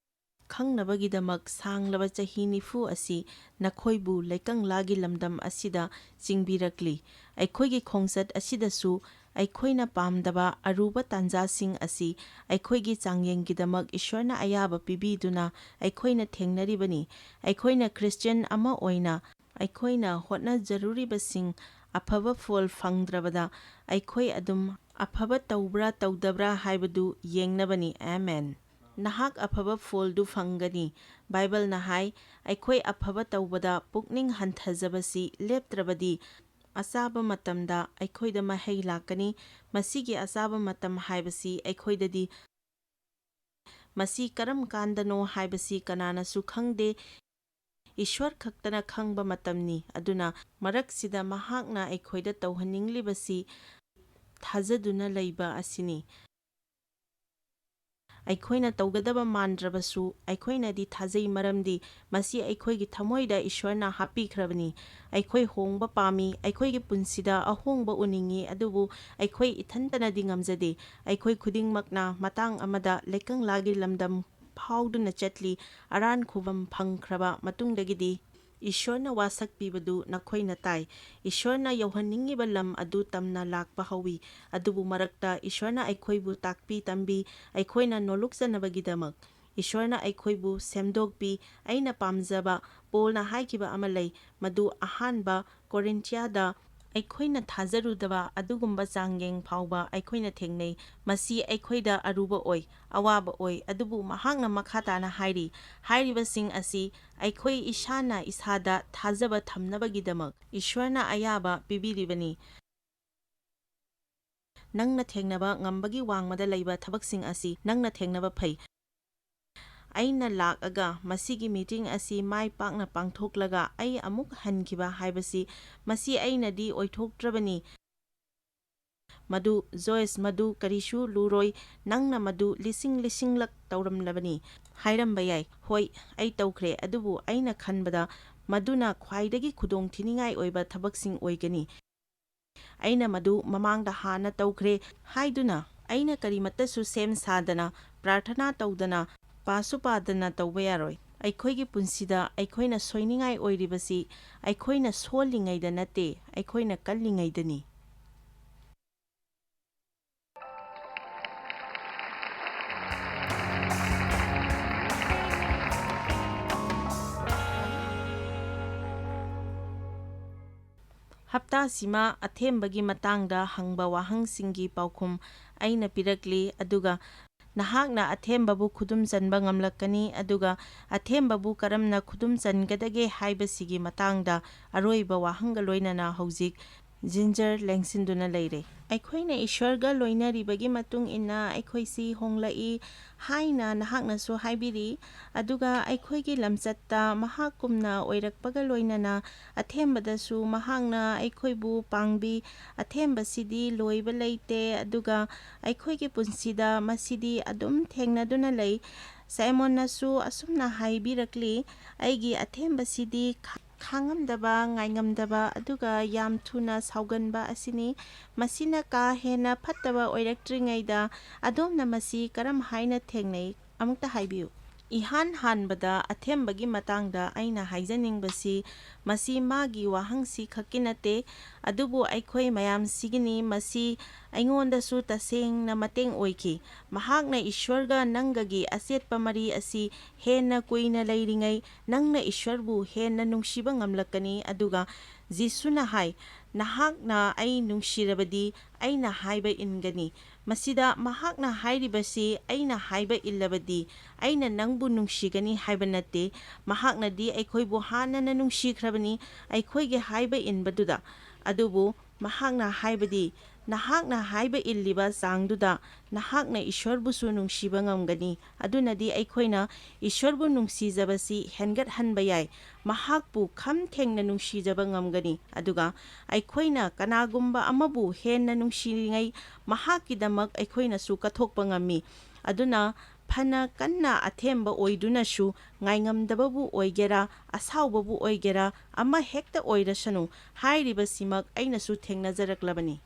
ꯈꯪꯅꯕꯒꯤꯗꯃꯛ ꯁꯥꯡꯂꯕ ꯆꯍꯤ ꯅꯤꯐꯨ ꯑꯁꯤ ꯅꯈꯣꯏꯕꯨ ꯂꯩꯀꯪꯂꯥꯒꯤ ꯂꯝꯗꯝ ꯑꯁꯤꯗ ꯆꯤꯡꯕꯤꯔꯛꯂꯤ"꯫ ꯑꯩꯈꯣꯏꯒꯤ ꯈꯣꯡꯆꯠ ꯑꯁꯤꯗꯁꯨ ꯑꯩꯈꯣꯏꯅ ꯄꯥꯝꯗꯕ ꯑꯔꯨꯕ ꯇꯥꯟꯖꯥꯁꯤꯡ ꯑꯁꯤ ꯑꯩꯈꯣꯏꯒꯤ ꯆꯥꯡꯌꯦꯡꯒꯤꯗꯃꯛ ꯏꯁ꯭ꯋꯔꯅ ꯑꯌꯥꯕ ꯄꯤꯕꯤꯗꯨꯅ ꯑꯩꯈꯣꯏꯅ ꯊꯦꯡꯅꯔꯤꯕꯅꯤ꯫ ꯑꯩꯈꯣꯏꯅ ꯈ꯭ꯔꯤꯁꯇꯤꯌꯟ ꯑꯃ ꯑꯣꯏꯅ ꯑꯩꯈꯣꯏꯅ ꯍꯣꯠꯅꯖꯔꯨꯔꯤꯕꯁꯤꯡ ꯑꯐꯕ ꯐꯣꯜ ꯐꯪꯗ꯭ꯔꯕꯗ, ꯑꯩꯈꯣꯏ ꯑꯗꯨꯝ ꯑꯐꯕ ꯇꯧꯕ꯭ꯔꯥ ꯇꯧꯗꯕ꯭ꯔꯥ ꯍꯥꯏꯕꯗꯨ ꯌꯦꯡꯅꯕꯅꯤ꯫ ꯑꯃꯦꯟ꯫ ꯅꯍꯥꯛ ꯑꯐꯕ ꯐꯣꯜꯗꯨ ꯐꯪꯒꯅꯤ꯫ ꯕꯥꯏꯕꯜꯅ ꯍꯥꯏ, ꯑꯩꯈꯣꯏ ꯑꯐꯕ ꯇꯧꯕꯗ ꯄꯨꯛꯅꯤꯡ ꯍꯟꯊꯖꯕꯁꯤ ꯂꯦꯞꯇ꯭ꯔꯕꯗꯤ, ꯑꯆꯥꯕ ꯃꯇꯝꯗ ꯑꯩꯈꯣꯏꯗ ꯃꯍꯩ ꯂꯥꯛꯀꯅꯤ꯫ ꯃꯁꯤꯒꯤ ꯑꯆꯥꯕ ꯃꯇꯝ ꯍꯥꯏꯕꯁꯤ ꯑꯩꯈꯣꯏꯗꯗꯤ ꯃꯁꯤ ꯀꯔꯝ ꯀꯥꯟꯗꯅꯣ ꯍꯥꯏꯕꯁꯤ ꯀꯅꯥꯅꯁꯨ ꯈꯪꯗꯦ꯫ ꯏꯁ꯭ꯋꯔ ꯈꯛꯇꯅ ꯈꯪꯕ ꯃꯇꯝꯅꯤ꯫ ꯑꯗꯨꯅ ꯃꯔꯛꯁꯤꯗ ꯃꯍꯥꯛꯅ ꯑꯩꯈꯣꯏꯗ ꯇꯧꯍꯟꯅꯤꯡꯂꯤꯕꯁꯤ ꯊꯥꯖꯗꯨꯅ ꯂꯩꯕ ꯑꯁꯤꯅꯤ꯫ ꯑꯩꯈꯣꯏꯅ ꯇꯧꯒꯗꯕ ꯃꯥꯟꯗ꯭ꯔꯕꯁꯨ, ꯑꯩꯈꯣꯏꯅꯗꯤ ꯊꯥꯖꯩ, ꯃꯔꯝꯗꯤ ꯃꯁꯤ ꯑꯩꯈꯣꯏꯒꯤ ꯊꯃꯣꯏꯗ ꯏꯁ꯭ꯋꯔꯅ ꯍꯥꯞꯄꯤꯈ꯭ꯔꯕꯅꯤ꯫ ꯑꯩꯈꯣꯏ ꯍꯣꯡꯕ ꯄꯥꯝꯃꯤ, ꯑꯩꯈꯣꯏꯒꯤ ꯄꯨꯟꯁꯤꯗ ꯑꯍꯣꯡꯕ ꯎꯅꯤꯡꯏ, ꯑꯗꯨꯕꯨ ꯑꯩꯈꯣꯏ ꯏꯊꯟꯇꯅꯗꯤ ꯉꯝꯖꯗꯦ꯫ ꯑꯩꯈꯣꯏ ꯈꯨꯗꯤꯡꯃꯛꯅ ꯃꯇꯥꯡ ꯑꯃꯗ ꯂꯩꯀꯪꯂꯥꯒꯤ ꯂꯝꯗꯝ ꯐꯥꯎꯗꯨꯅ ꯆꯠꯂꯤ꯫ ꯑꯔꯥꯟ ꯈꯨꯕꯝ ꯐꯪꯈ꯭ꯔꯕ ꯃꯇꯨꯡꯗꯒꯤꯗꯤ, ꯏꯁ꯭ꯋꯔꯅ ꯋꯥꯁꯛ ꯄꯤꯕꯗꯨ ꯅꯈꯣꯏꯅ ꯇꯥꯏ꯫ ꯏꯁ꯭ꯋꯔꯅ ꯌꯧꯍꯟꯅꯤꯡꯉꯤꯕ ꯂꯝ ꯑꯗꯨ ꯇꯝꯅ ꯂꯥꯛꯄ ꯍꯧꯏ꯫ ꯑꯗꯨꯕꯨ ꯃꯔꯛꯇ ꯏꯁ꯭ꯋꯔꯅ ꯑꯩꯈꯣꯏꯕꯨ ꯇꯥꯛꯄꯤ ꯇꯝꯕꯤ, ꯑꯩꯈꯣꯏꯅ ꯅꯣꯂꯨꯛꯆꯅꯕꯒꯤꯗꯃꯛ꯫ ꯏꯁ꯭ꯋꯔꯅ ꯑꯩꯈꯣꯏꯕꯨ ꯁꯦꯝꯗꯣꯛꯄꯤ꯫ ꯑꯩꯅ ꯄꯥꯝꯖꯕ ꯄꯣꯜꯅ ꯍꯥꯏꯈꯤꯕ ꯑꯃ ꯂꯩ, ꯃꯗꯨ ꯑꯍꯥꯟꯕ ꯀꯣꯔꯤꯟꯊꯤꯌꯥꯗ ꯑꯩꯈꯣꯏꯅ ꯊꯥꯖꯔꯨꯗꯕ ꯑꯗꯨꯒꯨꯝꯕ ꯆꯥꯡꯌꯦꯡ ꯐꯥꯎꯕ ꯑꯩꯈꯣꯏꯅ ꯊꯦꯡꯅꯩ꯫ ꯃꯁꯤ ꯑꯩꯈꯣꯏꯗ ꯑꯔꯨꯕ ꯑꯣꯏ, ꯑꯋꯥꯕ ꯑꯣꯏ, ꯑꯗꯨꯕꯨ ꯃꯍꯥꯛꯅ ꯃꯈꯥ ꯇꯥꯅ ꯍꯥꯏꯔꯤ, ꯍꯥꯏꯔꯤꯕꯁꯤꯡ ꯑꯁꯤ ꯑꯩꯈꯣꯏ ꯏꯁꯥꯅ ꯏꯁꯥꯗ ꯊꯥꯖꯕ ꯊꯝꯅꯕꯒꯤꯗꯃꯛ ꯏꯁ꯭ꯋꯔꯅ ꯑꯌꯥꯕ ꯄꯤꯕꯤꯔꯤꯕꯅꯤ꯫ ꯅꯪꯅ ꯊꯦꯡꯅꯕ ꯉꯝꯕꯒꯤ ꯋꯥꯡꯃꯗ ꯂꯩꯕ ꯊꯕꯛꯁꯤꯡ ꯑꯁꯤ ꯅꯪꯅ ꯊꯦꯡꯅꯕ ꯐꯩ꯫ ꯑꯩꯅ ꯂꯥꯛꯑꯒ ꯃꯁꯤꯒꯤ ꯃꯤꯇꯤꯡ ꯑꯁꯤ ꯃꯥꯏ ꯄꯥꯛꯅ ꯄꯥꯡꯊꯣꯛꯂꯒ ꯑꯩ ꯑꯃꯨꯛ ꯍꯟꯈꯤꯕ ꯍꯥꯏꯕꯁꯤ, ꯃꯁꯤ ꯑꯩꯅꯗꯤ ꯑꯣꯏꯊꯣꯛꯇ꯭ꯔꯕꯅꯤ꯫ ꯃꯗꯨ, ꯖꯣꯏꯁ, ꯃꯗꯨ ꯀꯔꯤꯁꯨ ꯂꯨꯔꯣꯏ, ꯅꯪꯅ ꯃꯗꯨ ꯂꯤꯁꯤꯡ ꯂꯤꯁꯤꯡꯂꯛ ꯇꯧꯔꯝꯂꯕꯅꯤ꯫ ꯍꯥꯏꯔꯝꯕ ꯌꯥꯏ, ꯍꯣꯏ, ꯑꯩ ꯇꯧꯈ꯭ꯔꯦ, ꯑꯗꯨꯕꯨ ꯑꯩꯅ ꯈꯟꯕꯗ ꯃꯗꯨꯅ ꯈ꯭ꯋꯥꯏꯗꯒꯤ ꯈꯨꯗꯣꯡꯊꯤꯅꯤꯡꯉꯥꯏ ꯑꯣꯏꯕ ꯊꯕꯛꯁꯤꯡ ꯑꯣꯏꯒꯅꯤ꯫ ꯑꯩꯅ ꯃꯗꯨ ꯃꯃꯥꯡꯗ ꯍꯥꯟꯅ ꯇꯧꯈ꯭ꯔꯦ ꯍꯥꯏꯗꯨꯅ ꯑꯩꯅ ꯀꯔꯤꯃꯠꯇꯁꯨ ꯁꯦꯝ ꯁꯥꯗꯅ, ꯄ꯭ꯔꯥꯔꯊꯅꯥ ꯇꯧꯗꯅ, ꯄꯥꯁꯨ ꯄꯥꯗꯅ ꯇꯧꯕ ꯌꯥꯔꯣꯏ꯫ ꯑꯩꯈꯣꯏꯒꯤ ꯄꯨꯟꯁꯤꯗ ꯑꯩꯈꯣꯏꯅ ꯁꯣꯏꯅꯤꯡꯉꯥꯏ ꯑꯣꯏꯔꯤꯕꯁꯤ ꯑꯩꯈꯣꯏꯅ ꯁꯣꯜꯂꯤꯉꯩꯗ ꯅꯠꯇꯦ, ꯑꯩꯈꯣꯏꯅ ꯀꯜꯂꯤꯉꯩꯗꯅꯤ꯫ ꯍꯞꯇꯥꯁꯤꯃ ꯑꯊꯦꯝꯕꯒꯤ ꯃꯇꯥꯡꯗ ꯍꯪꯕ ꯋꯥꯍꯪꯁꯤꯡꯒꯤ ꯄꯥꯎꯈꯨꯝ ꯑꯩꯅ ꯄꯤꯔꯛꯂꯤ, ꯑꯗꯨꯒ ꯅꯍꯥꯛꯅ ꯑꯊꯦꯝꯕꯕꯨ ꯈꯨꯗꯨꯝ ꯆꯟꯕ ꯉꯝꯂꯛꯀꯅꯤ, ꯑꯗꯨꯒ ꯑꯊꯦꯝꯕꯕꯨ ꯀꯔꯝꯅ ꯈꯨꯗꯨꯝ ꯆꯟꯒꯗꯒꯦ ꯍꯥꯏꯕꯁꯤꯒꯤ ꯃꯇꯥꯡꯗ ꯑꯔꯣꯏꯕ ꯋꯥꯍꯪꯒ ꯂꯣꯏꯅꯅ ꯍꯧꯖꯤꯛ ꯖꯤꯟꯖꯔ ꯂꯦꯡꯁꯤꯟꯗꯨꯅ ꯂꯩꯔꯦ꯫ ꯑꯩꯈꯣꯏꯅ ꯏꯁ꯭ꯋꯔꯒ ꯂꯣꯏꯅꯔꯤꯕꯒꯤ ꯃꯇꯨꯡ ꯏꯟꯅ ꯑꯩꯈꯣꯏꯁꯤ ꯍꯣꯡꯂꯛꯏ ꯍꯥꯏꯅ ꯅꯍꯥꯛꯅꯁꯨ ꯍꯥꯏꯕꯤꯔꯤ, ꯑꯗꯨꯒ ꯑꯩꯈꯣꯏꯒꯤ ꯂꯝꯆꯠꯇ ꯃꯍꯥꯛꯀꯨꯝꯅ ꯑꯣꯏꯔꯛꯄꯒ ꯂꯣꯏꯅꯅ ꯑꯊꯦꯝꯕꯗꯁꯨ ꯃꯍꯥꯛꯅ ꯑꯩꯈꯣꯏꯕꯨ ꯄꯥꯡꯕꯤ꯫ ꯑꯊꯦꯝꯕꯁꯤꯗꯤ ꯂꯣꯏꯕ ꯂꯩꯇꯦ, ꯑꯗꯨꯒ ꯑꯩꯈꯣꯏꯒꯤ ꯄꯨꯟꯁꯤꯗ ꯃꯁꯤꯗꯤ ꯑꯗꯨꯝ ꯊꯦꯡꯅꯗꯨꯅ ꯂꯩ꯫ ꯁꯥꯏꯃꯣꯟꯅꯁꯨ ꯑꯁꯨꯝꯅ ꯍꯥꯏꯕꯤꯔꯛꯂꯤ, "ꯑꯩꯒꯤ ꯑꯊꯦꯝꯕꯁꯤꯗꯤ ꯈꯥ-, ꯈꯥꯡꯉꯝꯗꯕ, ꯉꯥꯏꯉꯝꯗꯕ, ꯑꯗꯨꯒ ꯌꯥꯝ ꯊꯨꯅ ꯁꯥꯎꯒꯟꯕ ꯑꯁꯤꯅꯤ꯫ ꯃꯁꯤꯅ ꯀꯥ ꯍꯦꯟꯅ ꯐꯠꯇꯕ ꯑꯣꯏꯔꯛꯇ꯭ꯔꯤꯉꯩꯗ ꯑꯗꯣꯝꯅ ꯃꯁꯤ ꯀꯔꯝ ꯍꯥꯏꯅ ꯊꯦꯡꯅꯩ? ꯑꯃꯨꯛꯇ ꯍꯥꯏꯕꯤꯌꯨ꯫" ꯏꯍꯥꯟ ꯍꯥꯟꯕꯗ ꯑꯊꯦꯝꯕꯒꯤ ꯃꯇꯥꯡꯗ ꯑꯩꯅ ꯍꯥꯏꯖꯅꯤꯡꯕꯁꯤ, ꯃꯁꯤ ꯃꯥꯒꯤ ꯋꯥꯍꯪꯁꯤ ꯈꯛꯀꯤ ꯅꯠꯇꯦ, ꯑꯗꯨꯕꯨ ꯑꯩꯈꯣꯏ ꯃꯌꯥꯝꯁꯤꯒꯤꯅꯤ꯫ ꯃꯁꯤ ꯑꯩꯉꯣꯟꯗꯁꯨ ꯇꯁꯦꯡꯅ ꯃꯇꯦꯡ ꯑꯣꯏꯈꯤ꯫ ꯃꯍꯥꯛꯅ ꯏꯁ꯭ꯋꯔꯒ ꯅꯪꯒꯒꯤ ꯑꯆꯦꯠꯄ ꯃꯔꯤ ꯑꯁꯤ ꯍꯦꯟꯅ ꯀꯨꯏꯅ ꯂꯩꯔꯤꯉꯩ, ꯅꯪꯅ ꯏꯁ꯭ꯋꯔꯕꯨ ꯍꯦꯟꯅ ꯅꯨꯡꯁꯤꯕ ꯉꯝꯂꯛꯀꯅꯤ꯫ ꯑꯗꯨꯒ ꯖꯤꯁꯨꯅ ꯍꯥꯏ, "ꯅꯍꯥꯛꯅ ꯑꯩ ꯅꯨꯡꯁꯤꯔꯕꯗꯤ ꯑꯩꯅ ꯍꯥꯏꯕ ꯏꯟꯒꯅꯤ꯫" ꯃꯁꯤꯗ ꯃꯍꯥꯛꯅ ꯍꯥꯏꯔꯤꯕꯁꯤ, "ꯑꯩꯅ ꯍꯥꯏꯕ ꯏꯜꯂꯕꯗꯤ ꯑꯩꯅ ꯅꯪꯕꯨ ꯅꯨꯡꯁꯤꯒꯅꯤ" ꯍꯥꯏꯕ ꯅꯠꯇꯦ꯫ ꯃꯍꯥꯛꯅꯗꯤ ꯑꯩꯈꯣꯏꯕꯨ ꯍꯥꯟꯅꯅ ꯅꯨꯡꯁꯤꯈ꯭ꯔꯕꯅꯤ, ꯑꯩꯈꯣꯏꯒꯤ ꯍꯥꯏꯕ ꯏꯟꯕꯗꯨꯗ꯫ ꯑꯗꯨꯕꯨ ꯃꯍꯥꯛꯅ ꯍꯥꯏꯕꯗꯤ, ꯅꯍꯥꯛꯅ ꯍꯥꯏꯕ ꯏꯜꯂꯤꯕ ꯆꯥꯡꯗꯨꯗ ꯅꯍꯥꯛꯅ ꯏꯁ꯭ꯋꯔꯕꯨꯁꯨ ꯅꯨꯡꯁꯤꯕ ꯉꯝꯒꯅꯤ꯫ ꯑꯗꯨꯅꯗꯤ ꯑꯩꯈꯣꯏꯅ ꯏꯁ꯭ꯋꯔꯕꯨ ꯅꯨꯡꯁꯤꯖꯕꯁꯤ ꯍꯦꯟꯒꯠꯍꯟꯕ ꯌꯥꯏ, ꯃꯍꯥꯛꯄꯨ ꯈꯝ ꯊꯦꯡꯅ ꯅꯨꯡꯁꯤꯖꯕ ꯉꯝꯒꯅꯤ꯫ ꯑꯗꯨꯒ ꯑꯩꯈꯣꯏꯅ ꯀꯅꯥꯒꯨꯝꯕ ꯑꯃꯕꯨ ꯍꯦꯟꯅ ꯅꯨꯡꯁꯤꯔꯤꯉꯩ, ꯃꯍꯥꯛꯀꯤꯗꯃꯛ ꯑꯩꯈꯣꯏꯅꯁꯨ ꯀꯠꯊꯣꯛꯄ ꯉꯝꯃꯤ꯫ ꯑꯗꯨꯅ ꯐꯅ ꯀꯟꯅ ꯑꯊꯦꯝꯕ ꯑꯣꯏꯗꯨꯅꯁꯨ, ꯉꯥꯏꯉꯝꯗꯕꯕꯨ ꯑꯣꯏꯒꯦꯔꯥ, ꯑꯁꯥꯎꯕꯕꯨ ꯑꯣꯏꯒꯦꯔꯥ, ꯑꯃ ꯍꯦꯛꯇ ꯑꯣꯏꯔꯁꯅꯨ, ꯍꯥꯏꯔꯤꯕꯁꯤꯃꯛ ꯑꯩꯅꯁꯨ ꯊꯦꯡꯅꯖꯔꯛꯂꯕꯅꯤ꯫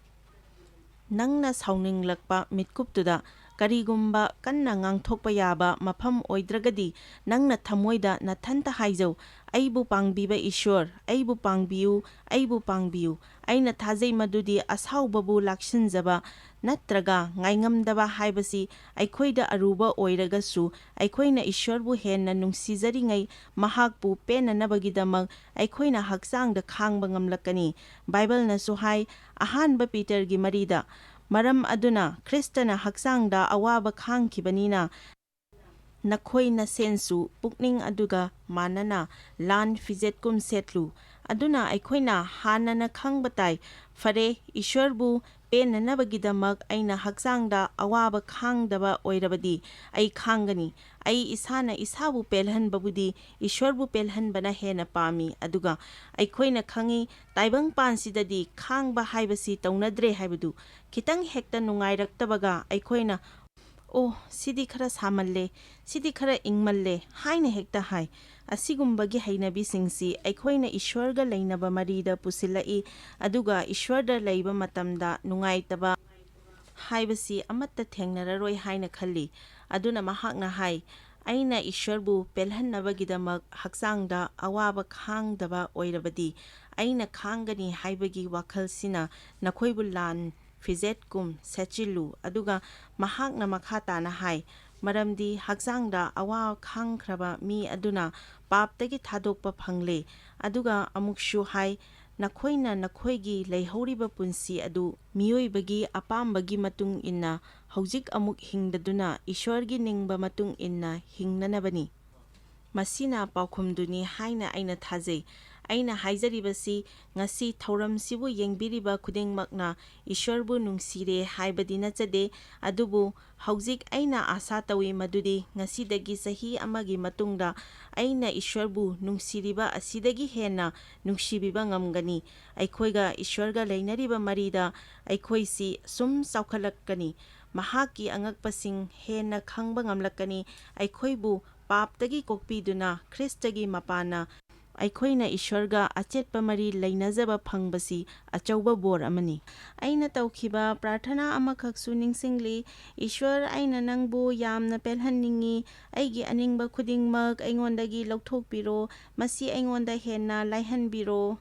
ꯅꯪꯅ ꯁꯥꯎꯅꯤꯡꯂꯛꯄ ꯃꯤꯠꯀꯨꯞꯇꯨꯗ ꯀꯔꯤꯒꯨꯝꯕ ꯀꯟꯅ ꯉꯥꯡꯊꯣꯛꯄ ꯌꯥꯕ ꯃꯐꯝ ꯑꯣꯏꯗ꯭ꯔꯒꯗꯤ, ꯅꯪꯅ ꯊꯃꯣꯏꯗ ꯅꯊꯟꯇ ꯍꯥꯏꯖꯧ, "ꯑꯩꯕꯨ ꯄꯥꯡꯕꯤꯕ ꯏꯁ꯭ꯋꯔ, ꯑꯩꯕꯨ ꯄꯥꯡꯕꯤꯌꯨ, ꯑꯩꯕꯨ ꯄꯥꯡꯕꯤꯌꯨ꯫" ꯑꯩꯅ ꯊꯥꯖꯩ ꯃꯗꯨꯗꯤ ꯑꯁꯥꯎꯕꯕꯨ ꯂꯥꯛꯁꯤꯟꯖꯕ ꯅꯠꯇ꯭ꯔꯒ ꯉꯥꯏꯉꯝꯗꯕ ꯍꯥꯏꯕꯁꯤ ꯑꯩꯈꯣꯏꯗ ꯑꯔꯨꯕ ꯑꯣꯏꯔꯒꯁꯨ, ꯑꯩꯈꯣꯏꯅ ꯏꯁ꯭ꯋꯔꯕꯨ ꯍꯦꯟꯅ ꯅꯨꯡꯁꯤꯖꯔꯤꯉꯩ, ꯃꯍꯥꯛꯄꯨ ꯄꯦꯟꯅꯅꯕꯒꯤꯗꯃꯛ ꯑꯩꯈꯣꯏꯅ ꯍꯛꯆꯥꯡꯗ ꯈꯥꯡꯕ ꯉꯝꯂꯛꯀꯅꯤ꯫ ꯕꯥꯏꯕꯜꯅꯁꯨ ꯍꯥꯏ, ꯑꯍꯥꯟꯕ ꯄꯤꯇꯔꯒꯤ ꯃꯔꯤꯗ, "ꯃꯔꯝ ꯑꯗꯨꯅ ꯈ꯭ꯔꯤꯁꯇꯅ ꯍꯛꯆꯥꯡꯗ ꯑꯋꯥꯕ ꯈꯥꯡꯈꯤꯕꯅꯤꯅ, ꯅꯈꯣꯏ ꯅꯁꯦꯟꯁꯨ ꯄꯨꯛꯅꯤꯡ ꯑꯗꯨꯒ ꯃꯥꯟꯅꯅ ꯂꯥꯟ ꯐꯤꯖꯦꯠꯀꯨꯝ ꯁꯦꯠꯂꯨ꯫ ꯑꯗꯨꯅ ꯑꯩꯈꯣꯏꯅ ꯍꯥꯟꯅꯅ ꯈꯪꯕ ꯇꯥꯏ, ꯐꯔꯦ, ꯏꯁ꯭ꯋꯔꯕꯨ ꯄꯦꯟꯅꯅꯕꯒꯤꯗꯃꯛ ꯑꯩꯅ ꯍꯛꯆꯥꯡꯗ ꯑꯋꯥꯕ ꯈꯥꯡꯗꯕ ꯑꯣꯏꯔꯕꯗꯤ ꯑꯩ ꯈꯥꯡꯒꯅꯤ꯫ ꯑꯩ ꯏꯁꯥꯅ ꯏꯁꯥꯕꯨ ꯄꯦꯜꯍꯟꯕꯕꯨꯗꯤ ꯏꯁ꯭ꯋꯔꯕꯨ ꯄꯦꯜꯍꯟꯕꯅ ꯍꯦꯟꯅ ꯄꯥꯝꯃꯤ꯫ ꯑꯗꯨꯒ ꯑꯩꯈꯣꯏꯅ ꯈꯪꯏ, ꯇꯥꯏꯕꯪ ꯄꯥꯟꯁꯤꯗꯗꯤ ꯈꯥꯡꯕ ꯍꯥꯏꯕꯁꯤ ꯇꯧꯅꯗ꯭ꯔꯦ ꯍꯥꯏꯕꯗꯨ꯫ ꯈꯤꯇꯪ ꯍꯦꯛꯇ ꯅꯨꯡꯉꯥꯏꯔꯛꯇꯕꯒ ꯑꯩꯈꯣꯏꯅ, "ꯑꯣ, ꯁꯤꯗꯤ ꯈꯔ ꯁꯥꯃꯜꯂꯦ, ꯁꯤꯗꯤ ꯈꯔ ꯏꯪꯃꯜꯂꯦ" ꯍꯥꯏꯅ ꯍꯦꯛꯇ ꯍꯥꯏ꯫ ꯑꯁꯤꯒꯨꯝꯕꯒꯤ ꯍꯩꯅꯕꯤꯁꯤꯡꯁꯤ ꯑꯩꯈꯣꯏꯅ ꯏꯁ꯭ꯋꯔꯒ ꯂꯩꯅꯕ ꯃꯔꯤꯗ ꯄꯨꯁꯤꯜꯂꯛꯏ, ꯑꯗꯨꯒ ꯏꯁ꯭ꯋꯔꯗ ꯂꯩꯕ ꯃꯇꯝꯗ ꯅꯨꯡꯉꯥꯏꯇꯕ ꯍꯥꯏꯕꯁꯤ ꯑꯃꯠꯇ ꯊꯦꯡꯅꯔꯔꯣꯏ ꯍꯥꯏꯅ ꯈꯜꯂꯤ꯫ ꯑꯗꯨꯅ ꯃꯍꯥꯛꯅ ꯍꯥꯏ, "ꯑꯩꯅ ꯏꯁ꯭ꯋꯔꯕꯨ ꯄꯦꯜꯍꯟꯅꯕꯒꯤꯗꯃꯛ ꯍꯛꯆꯥꯡꯗ ꯑꯋꯥꯕ ꯈꯥꯡꯗꯕ ꯑꯣꯏꯔꯕꯗꯤ ꯑꯩꯅ ꯈꯥꯡꯒꯅꯤ ꯍꯥꯏꯕꯒꯤ ꯋꯥꯈꯜꯁꯤꯅ ꯅꯈꯣꯏꯕꯨ ꯂꯥꯟ ꯐꯤꯖꯦꯠꯀꯨꯝ ꯁꯦꯠꯆꯤꯜꯂꯨ"꯫ ꯑꯗꯨꯒ ꯃꯍꯥꯛꯅ ꯃꯈꯥ ꯇꯥꯅ ꯍꯥꯏ, "ꯃꯔꯝꯗꯤ ꯍꯛꯆꯥꯡꯗ ꯑꯋꯥ ꯈꯥꯡꯈ꯭ꯔꯕ ꯃꯤ ꯑꯗꯨꯅ ꯄꯥꯞꯇꯒꯤ ꯊꯥꯗꯣꯛꯄ ꯐꯪꯂꯦ"꯫ ꯑꯗꯨꯒ ꯑꯃꯨꯛꯁꯨ ꯍꯥꯏ, "ꯅꯈꯣꯏꯅ ꯅꯈꯣꯏꯒꯤ ꯂꯩꯍꯧꯔꯤꯕ ꯄꯨꯟꯁꯤ ꯑꯗꯨ ꯃꯤꯑꯣꯏꯕꯒꯤ ꯑꯄꯥꯝꯕꯒꯤ ꯃꯇꯨꯡ ꯏꯟꯅ ꯍꯧꯖꯤꯛ ꯑꯃꯨꯛ ꯍꯤꯡꯗꯗꯨꯅ ꯏꯁ꯭ꯋꯔꯒꯤ ꯅꯤꯡꯕ ꯃꯇꯨꯡ ꯏꯟꯅ ꯍꯤꯡꯅꯅꯕꯅꯤ"꯫ ꯃꯁꯤꯅ ꯄꯥꯎꯈꯨꯝꯗꯨꯅꯤ ꯍꯥꯏꯅ ꯑꯩꯅ ꯊꯥꯖꯩ꯫ ꯑꯩꯅ ꯍꯥꯏꯖꯔꯤꯕꯁꯤ ꯉꯁꯤ ꯊꯧꯔꯝꯁꯤꯕꯨ ꯌꯦꯡꯕꯤꯔꯤꯕ ꯈꯨꯗꯤꯡꯃꯛꯅ ꯏꯁ꯭ꯋꯔꯕꯨ ꯅꯨꯡꯁꯤꯔꯦ ꯍꯥꯏꯕꯗꯤ ꯅꯠꯆꯗꯦ, ꯑꯗꯨꯕꯨ ꯍꯧꯖꯤꯛ ꯑꯩꯅ ꯑꯥꯁꯥ ꯇꯧꯏ ꯃꯗꯨꯗꯤ ꯉꯁꯤꯗꯒꯤ ꯆꯍꯤ ꯑꯃꯒꯤ ꯃꯇꯨꯡꯗ ꯑꯩꯅ ꯏꯁ꯭ꯋꯔꯕꯨ ꯅꯨꯡꯁꯤꯔꯤꯕ ꯑꯁꯤꯗꯒꯤ ꯍꯦꯟꯅ ꯅꯨꯡꯁꯤꯕꯤꯕ ꯉꯝꯒꯅꯤ꯫ ꯑꯩꯈꯣꯏꯒ ꯏꯁ꯭ꯋꯔꯒ ꯂꯩꯅꯔꯤꯕ ꯃꯔꯤꯗ ꯑꯩꯈꯣꯏꯁꯤ ꯁꯨꯝ ꯆꯥꯎꯈꯠꯂꯛꯀꯅꯤ꯫ ꯃꯍꯥꯛꯀꯤ ꯑꯉꯛꯄꯁꯤꯡ ꯍꯦꯟꯅ ꯈꯪꯕ ꯉꯝꯂꯛꯀꯅꯤ꯫ ꯑꯩꯈꯣꯏꯕꯨ ꯄꯥꯞꯇꯒꯤ ꯀꯣꯛꯄꯤꯗꯨꯅ ꯈ꯭ꯔꯤꯁꯇꯒꯤ ꯃꯄꯥꯟꯅ ꯑꯩꯈꯣꯏꯅ ꯏꯁ꯭ꯋꯔꯒ ꯑꯆꯦꯠꯄ ꯃꯔꯤ ꯂꯩꯅꯖꯕ ꯐꯪꯕꯁꯤ ꯑꯆꯧꯕ ꯕꯣꯔ ꯑꯃꯅꯤ꯫ ꯑꯩꯅ ꯇꯧꯈꯤꯕ ꯄ꯭ꯔꯥꯔꯊꯅꯥ ꯑꯃꯈꯛꯁꯨ ꯅꯤꯡꯁꯤꯡꯂꯤ, "ꯏꯁ꯭ꯋꯔ, ꯑꯩꯅ ꯅꯪꯕꯨ ꯌꯥꯝꯅ ꯄꯦꯜꯍꯟꯅꯤꯡꯏ꯫ ꯑꯩꯒꯤ ꯑꯅꯤꯡꯕ ꯈꯨꯗꯤꯡꯃꯛ ꯑꯩꯉꯣꯟꯗꯒꯤ ꯂꯧꯊꯣꯛꯄꯤꯔꯣ꯫ ꯃꯁꯤ ꯑꯩꯉꯣꯟꯗ ꯍꯦꯟꯅ ꯂꯥꯏꯍꯟꯕꯤꯔꯣ"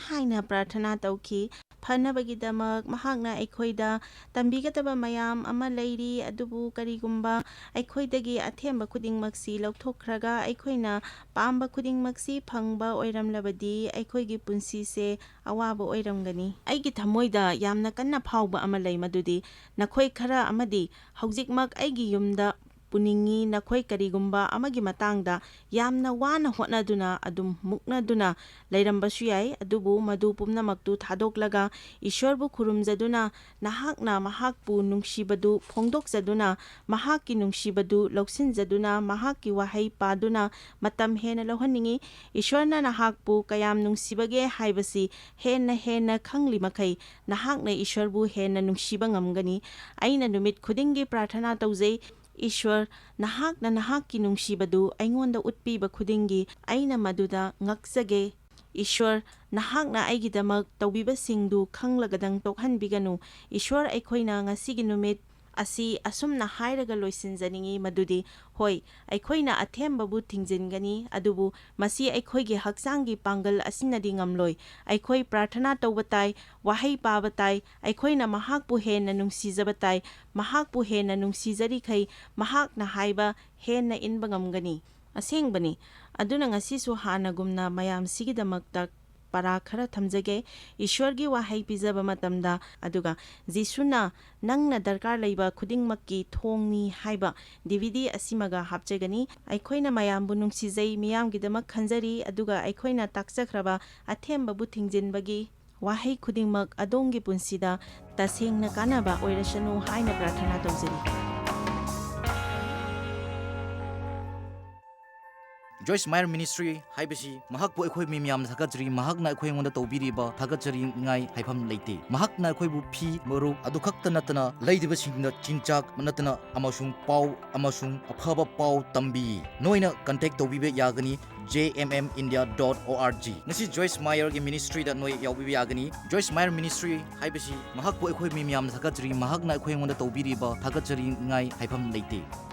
ꯍꯥꯏꯅ ꯄ꯭ꯔꯥꯔꯊꯅꯥ ꯇꯧꯈꯤ꯫ ꯐꯅꯕꯒꯤꯗꯃꯛ ꯃꯍꯥꯛꯅ ꯑꯩꯈꯣꯏꯗ ꯇꯝꯕꯤꯒꯗꯕ ꯃꯌꯥꯝ ꯑꯃ ꯂꯩꯔꯤ, ꯑꯗꯨꯕꯨ ꯀꯔꯤꯒꯨꯝꯕ ꯑꯩꯈꯣꯏꯗꯒꯤ ꯑꯊꯦꯝꯕ ꯈꯨꯗꯤꯡꯃꯛꯁꯤ ꯂꯧꯊꯣꯛꯈ꯭ꯔꯒ ꯑꯩꯈꯣꯏꯅ ꯄꯥꯝꯕ ꯈꯨꯗꯤꯡꯃꯛꯁꯤ ꯐꯪꯕ ꯑꯣꯏꯔꯝꯂꯕꯗꯤ ꯑꯩꯈꯣꯏꯒꯤ ꯄꯨꯟꯁꯤꯁꯦ ꯑꯋꯥꯕ ꯑꯣꯏꯔꯝꯒꯅꯤ꯫ ꯑꯩꯒꯤ ꯊꯃꯣꯏꯗ ꯌꯥꯝꯅ ꯀꯟꯅ ꯐꯥꯎꯕ ꯑꯃ ꯂꯩ, ꯃꯗꯨꯗꯤ ꯅꯈꯣꯏ ꯈꯔ ꯑꯃꯗꯤ ꯍꯧꯖꯤꯛꯃꯛ ꯑꯩꯒꯤ ꯌꯨꯝꯗ ꯄꯨꯅꯤꯡꯉꯤ, ꯅꯈꯣꯏ ꯀꯔꯤꯒꯨꯝꯕ ꯑꯃꯒꯤ ꯃꯇꯥꯡꯗ ꯌꯥꯝꯅ ꯋꯥꯅ ꯍꯣꯠꯅꯗꯨꯅ, ꯑꯗꯨꯝ ꯃꯨꯛꯅꯗꯨꯅ ꯂꯩꯔꯝꯕꯁꯨ ꯌꯥꯏ, ꯑꯗꯨꯕꯨ ꯃꯗꯨ ꯄꯨꯝꯅꯃꯛꯇꯨ ꯊꯥꯗꯣꯛꯂꯒ ꯏꯁ꯭ꯋꯔꯕꯨ ꯈꯨꯔꯨꯝꯖꯗꯨꯅ, ꯅꯍꯥꯛꯅ ꯃꯍꯥꯛꯄꯨ ꯅꯨꯡꯁꯤꯕꯗꯨ ꯐꯣꯡꯗꯣꯛꯆꯗꯨꯅ, ꯃꯍꯥꯛꯀꯤ ꯅꯨꯡꯁꯤꯕꯗꯨ ꯂꯧꯁꯤꯟꯖꯗꯨꯅ, ꯃꯍꯥꯛꯀꯤ ꯋꯥꯍꯩ ꯄꯥꯗꯨꯅ ꯃꯇꯝ ꯍꯦꯟꯅ ꯂꯧꯍꯟꯅꯤꯡꯏ꯫ ꯏꯁ꯭ꯋꯔꯅ ꯅꯍꯥꯛꯄꯨ ꯀꯌꯥꯝ ꯅꯨꯡꯁꯤꯕꯒꯦ ꯍꯥꯏꯕꯁꯤ ꯍꯦꯟꯅ ꯍꯦꯟꯅ ꯈꯪꯂꯤ ꯃꯈꯩ, ꯅꯍꯥꯛꯅ ꯏꯁ꯭ꯋꯔꯕꯨ ꯍꯦꯟꯅ ꯅꯨꯡꯁꯤꯕ ꯉꯝꯒꯅꯤ꯫ ꯑꯩꯅ ꯅꯨꯃꯤꯠ ꯈꯨꯗꯤꯡꯒꯤ ꯄ꯭ꯔꯥꯔꯊꯅꯥ ꯇꯧꯖꯩ, "ꯏꯁ꯭ꯋꯔ, ꯅꯍꯥꯛꯅ ꯅꯍꯥꯛꯀꯤ ꯅꯨꯡꯁꯤꯕꯗꯨ ꯑꯩꯉꯣꯟꯗ ꯎꯠꯄꯤꯕ ꯈꯨꯗꯤꯡꯒꯤ ꯑꯩꯅ ꯃꯗꯨꯗ ꯉꯛꯆꯒꯦ꯫ ꯏꯁ꯭ꯋꯔ, ꯅꯍꯥꯛꯅ ꯑꯩꯒꯤꯗꯃꯛ ꯇꯧꯕꯤꯕꯁꯤꯡꯗꯨ ꯈꯪꯂꯒꯗꯪ ꯇꯣꯛꯍꯟꯕꯤꯒꯅꯨ꯫" ꯏꯁ꯭ꯋꯔ, ꯑꯩꯈꯣꯏꯅ ꯉꯁꯤꯒꯤ ꯅꯨꯃꯤꯠ ꯑꯁꯤ ꯑꯁꯨꯝꯅ ꯍꯥꯏꯔꯒ ꯂꯣꯏꯁꯤꯟꯖꯅꯤꯡꯏ ꯃꯗꯨꯗꯤ, ꯍꯣꯏ, ꯑꯩꯈꯣꯏꯅ ꯑꯊꯦꯝꯕꯕꯨ ꯊꯤꯡꯖꯤꯟꯒꯅꯤ, ꯑꯗꯨꯕꯨ ꯃꯁꯤ ꯑꯩꯈꯣꯏꯒꯤ ꯍꯛꯆꯥꯡꯒꯤ ꯄꯥꯡꯒꯜ ꯑꯁꯤꯅꯗꯤ ꯉꯝꯂꯣꯏ꯫ ꯑꯩꯈꯣꯏ ꯄ꯭ꯔꯥꯔꯊꯅꯥ ꯇꯧꯕ ꯇꯥꯏ, ꯋꯥꯍꯩ ꯄꯥꯕ ꯇꯥꯏ, ꯑꯩꯈꯣꯏꯅ ꯃꯍꯥꯛꯄꯨ ꯍꯦꯟꯅ ꯅꯨꯡꯁꯤꯖꯕ ꯇꯥꯏ꯫ ꯃꯍꯥꯛꯄꯨ ꯍꯦꯟꯅ ꯅꯨꯡꯁꯤꯖꯔꯤꯈꯩ ꯃꯍꯥꯛꯅ ꯍꯥꯏꯕ ꯍꯦꯟꯅ ꯏꯟꯕ ꯉꯝꯒꯅꯤ꯫ ꯑꯁꯦꯡꯕꯅꯤ꯫ ꯑꯗꯨꯅ ꯉꯁꯤꯁꯨ ꯍꯥꯟꯅꯒꯨꯝꯅ ꯃꯌꯥꯝꯁꯤꯒꯤꯗꯃꯛꯇ ꯄꯔꯥ ꯈꯔ ꯊꯝꯖꯒꯦ꯫ ꯏꯁ꯭ꯋꯔꯒꯤ ꯋꯥꯍꯩ ꯄꯤꯖꯕ ꯃꯇꯝꯗ, ꯑꯗꯨꯒ ꯖꯤꯁꯨꯅ "ꯅꯪꯅ ꯗꯔꯀꯥꯔ ꯂꯩꯕ ꯈꯨꯗꯤꯡꯃꯛꯀꯤ ꯊꯣꯡꯅꯤ" ꯍꯥꯏꯕ ꯗꯤ ꯚꯤ ꯗꯤ ꯑꯁꯤꯃꯒ ꯍꯥꯞꯆꯒꯅꯤ꯫ ꯑꯩꯈꯣꯏꯅ ꯃꯌꯥꯝꯕꯨ ꯅꯨꯡꯁꯤꯖꯩ, ꯃꯤꯌꯥꯝꯒꯤꯗꯃꯛ ꯈꯟꯖꯔꯤ, ꯑꯗꯨꯒ ꯑꯩꯈꯣꯏꯅ ꯇꯥꯛꯆꯈ꯭ꯔꯕ ꯑꯊꯦꯝꯕꯕꯨ ꯊꯤꯡꯖꯤꯟꯕꯒꯤ ꯋꯥꯍꯩ ꯈꯨꯗꯤꯡꯃꯛ ꯑꯗꯣꯝꯒꯤ ꯄꯨꯟꯁꯤꯗ ꯇꯁꯦꯡꯅ ꯀꯥꯟꯅꯕ ꯑꯣꯏꯔꯁꯅꯨ ꯍꯥꯏꯅ ꯄ꯭ꯔꯥꯔꯊꯅꯥ ꯇꯧꯖꯔꯤ꯫ ꯖꯣꯏꯁ ꯃꯥꯌꯔ ꯃꯤꯅꯤꯁꯇ꯭ꯔꯤ ꯍꯥꯏꯕꯁꯤ ꯃꯍꯥꯛꯄꯨ ꯑꯩꯈꯣꯏ ꯃꯤ ꯃꯌꯥꯝꯅ ꯊꯥꯒꯠꯆꯔꯤ꯫ ꯃꯍꯥꯛꯅ ꯑꯩꯈꯣꯏ ꯑꯩꯉꯣꯟꯗ ꯇꯧꯕꯤꯔꯤꯕ ꯊꯥꯒꯠꯆꯔꯤꯉꯥꯏ ꯍꯥꯏꯐꯝ ꯂꯩꯇꯦ꯫ ꯃꯍꯥꯛꯅ ꯑꯩꯈꯣꯏꯕꯨ ꯐꯤ, ꯃꯔꯨꯞ ꯑꯗꯨ ꯈꯛꯇ ꯅꯠꯇꯅ ꯂꯩꯔꯤꯕꯁꯤꯡꯗ ꯆꯤꯟꯖꯥꯛ ꯅꯠꯇꯅ ꯑꯃꯁꯨꯡ ꯄꯥꯎ ꯑꯃꯁꯨꯡ ꯑꯐꯕ ꯄꯥꯎ ꯇꯝꯕꯤ꯫ ꯅꯣꯏꯅ ꯀꯟꯇꯦꯛ ꯇꯧꯕꯤꯕ ꯌꯥꯒꯅꯤ J M M India dot ꯑꯣ ꯑꯥꯔ ꯖꯤ꯫ ꯉꯁꯤ ꯖꯣꯏꯁ ꯃꯥꯌꯔꯒꯤ ꯃꯤꯅꯤꯁꯇ꯭ꯔꯤꯗ ꯅꯣꯏ ꯌꯥꯎꯕꯤꯕ ꯌꯥꯒꯅꯤ꯫ ꯖꯣꯏꯁ ꯃꯥꯌꯔ ꯃꯤꯅꯤꯁꯇ꯭ꯔꯤ ꯍꯥꯏꯕꯁꯤ ꯃꯍꯥꯛꯄꯨ ꯑꯩꯈꯣꯏ ꯃꯤ ꯃꯌꯥꯝꯅ ꯊꯥꯒꯠꯆꯔꯤ꯫ ꯃꯍꯥꯛꯅ ꯑꯩꯈꯣꯏ ꯑꯩꯉꯣꯟꯗ ꯇꯧꯕꯤꯔꯤꯕ ꯊꯥꯒꯠꯆꯔꯤꯉꯥꯏ ꯍꯥꯏꯐꯝ ꯂꯩꯇꯦ꯫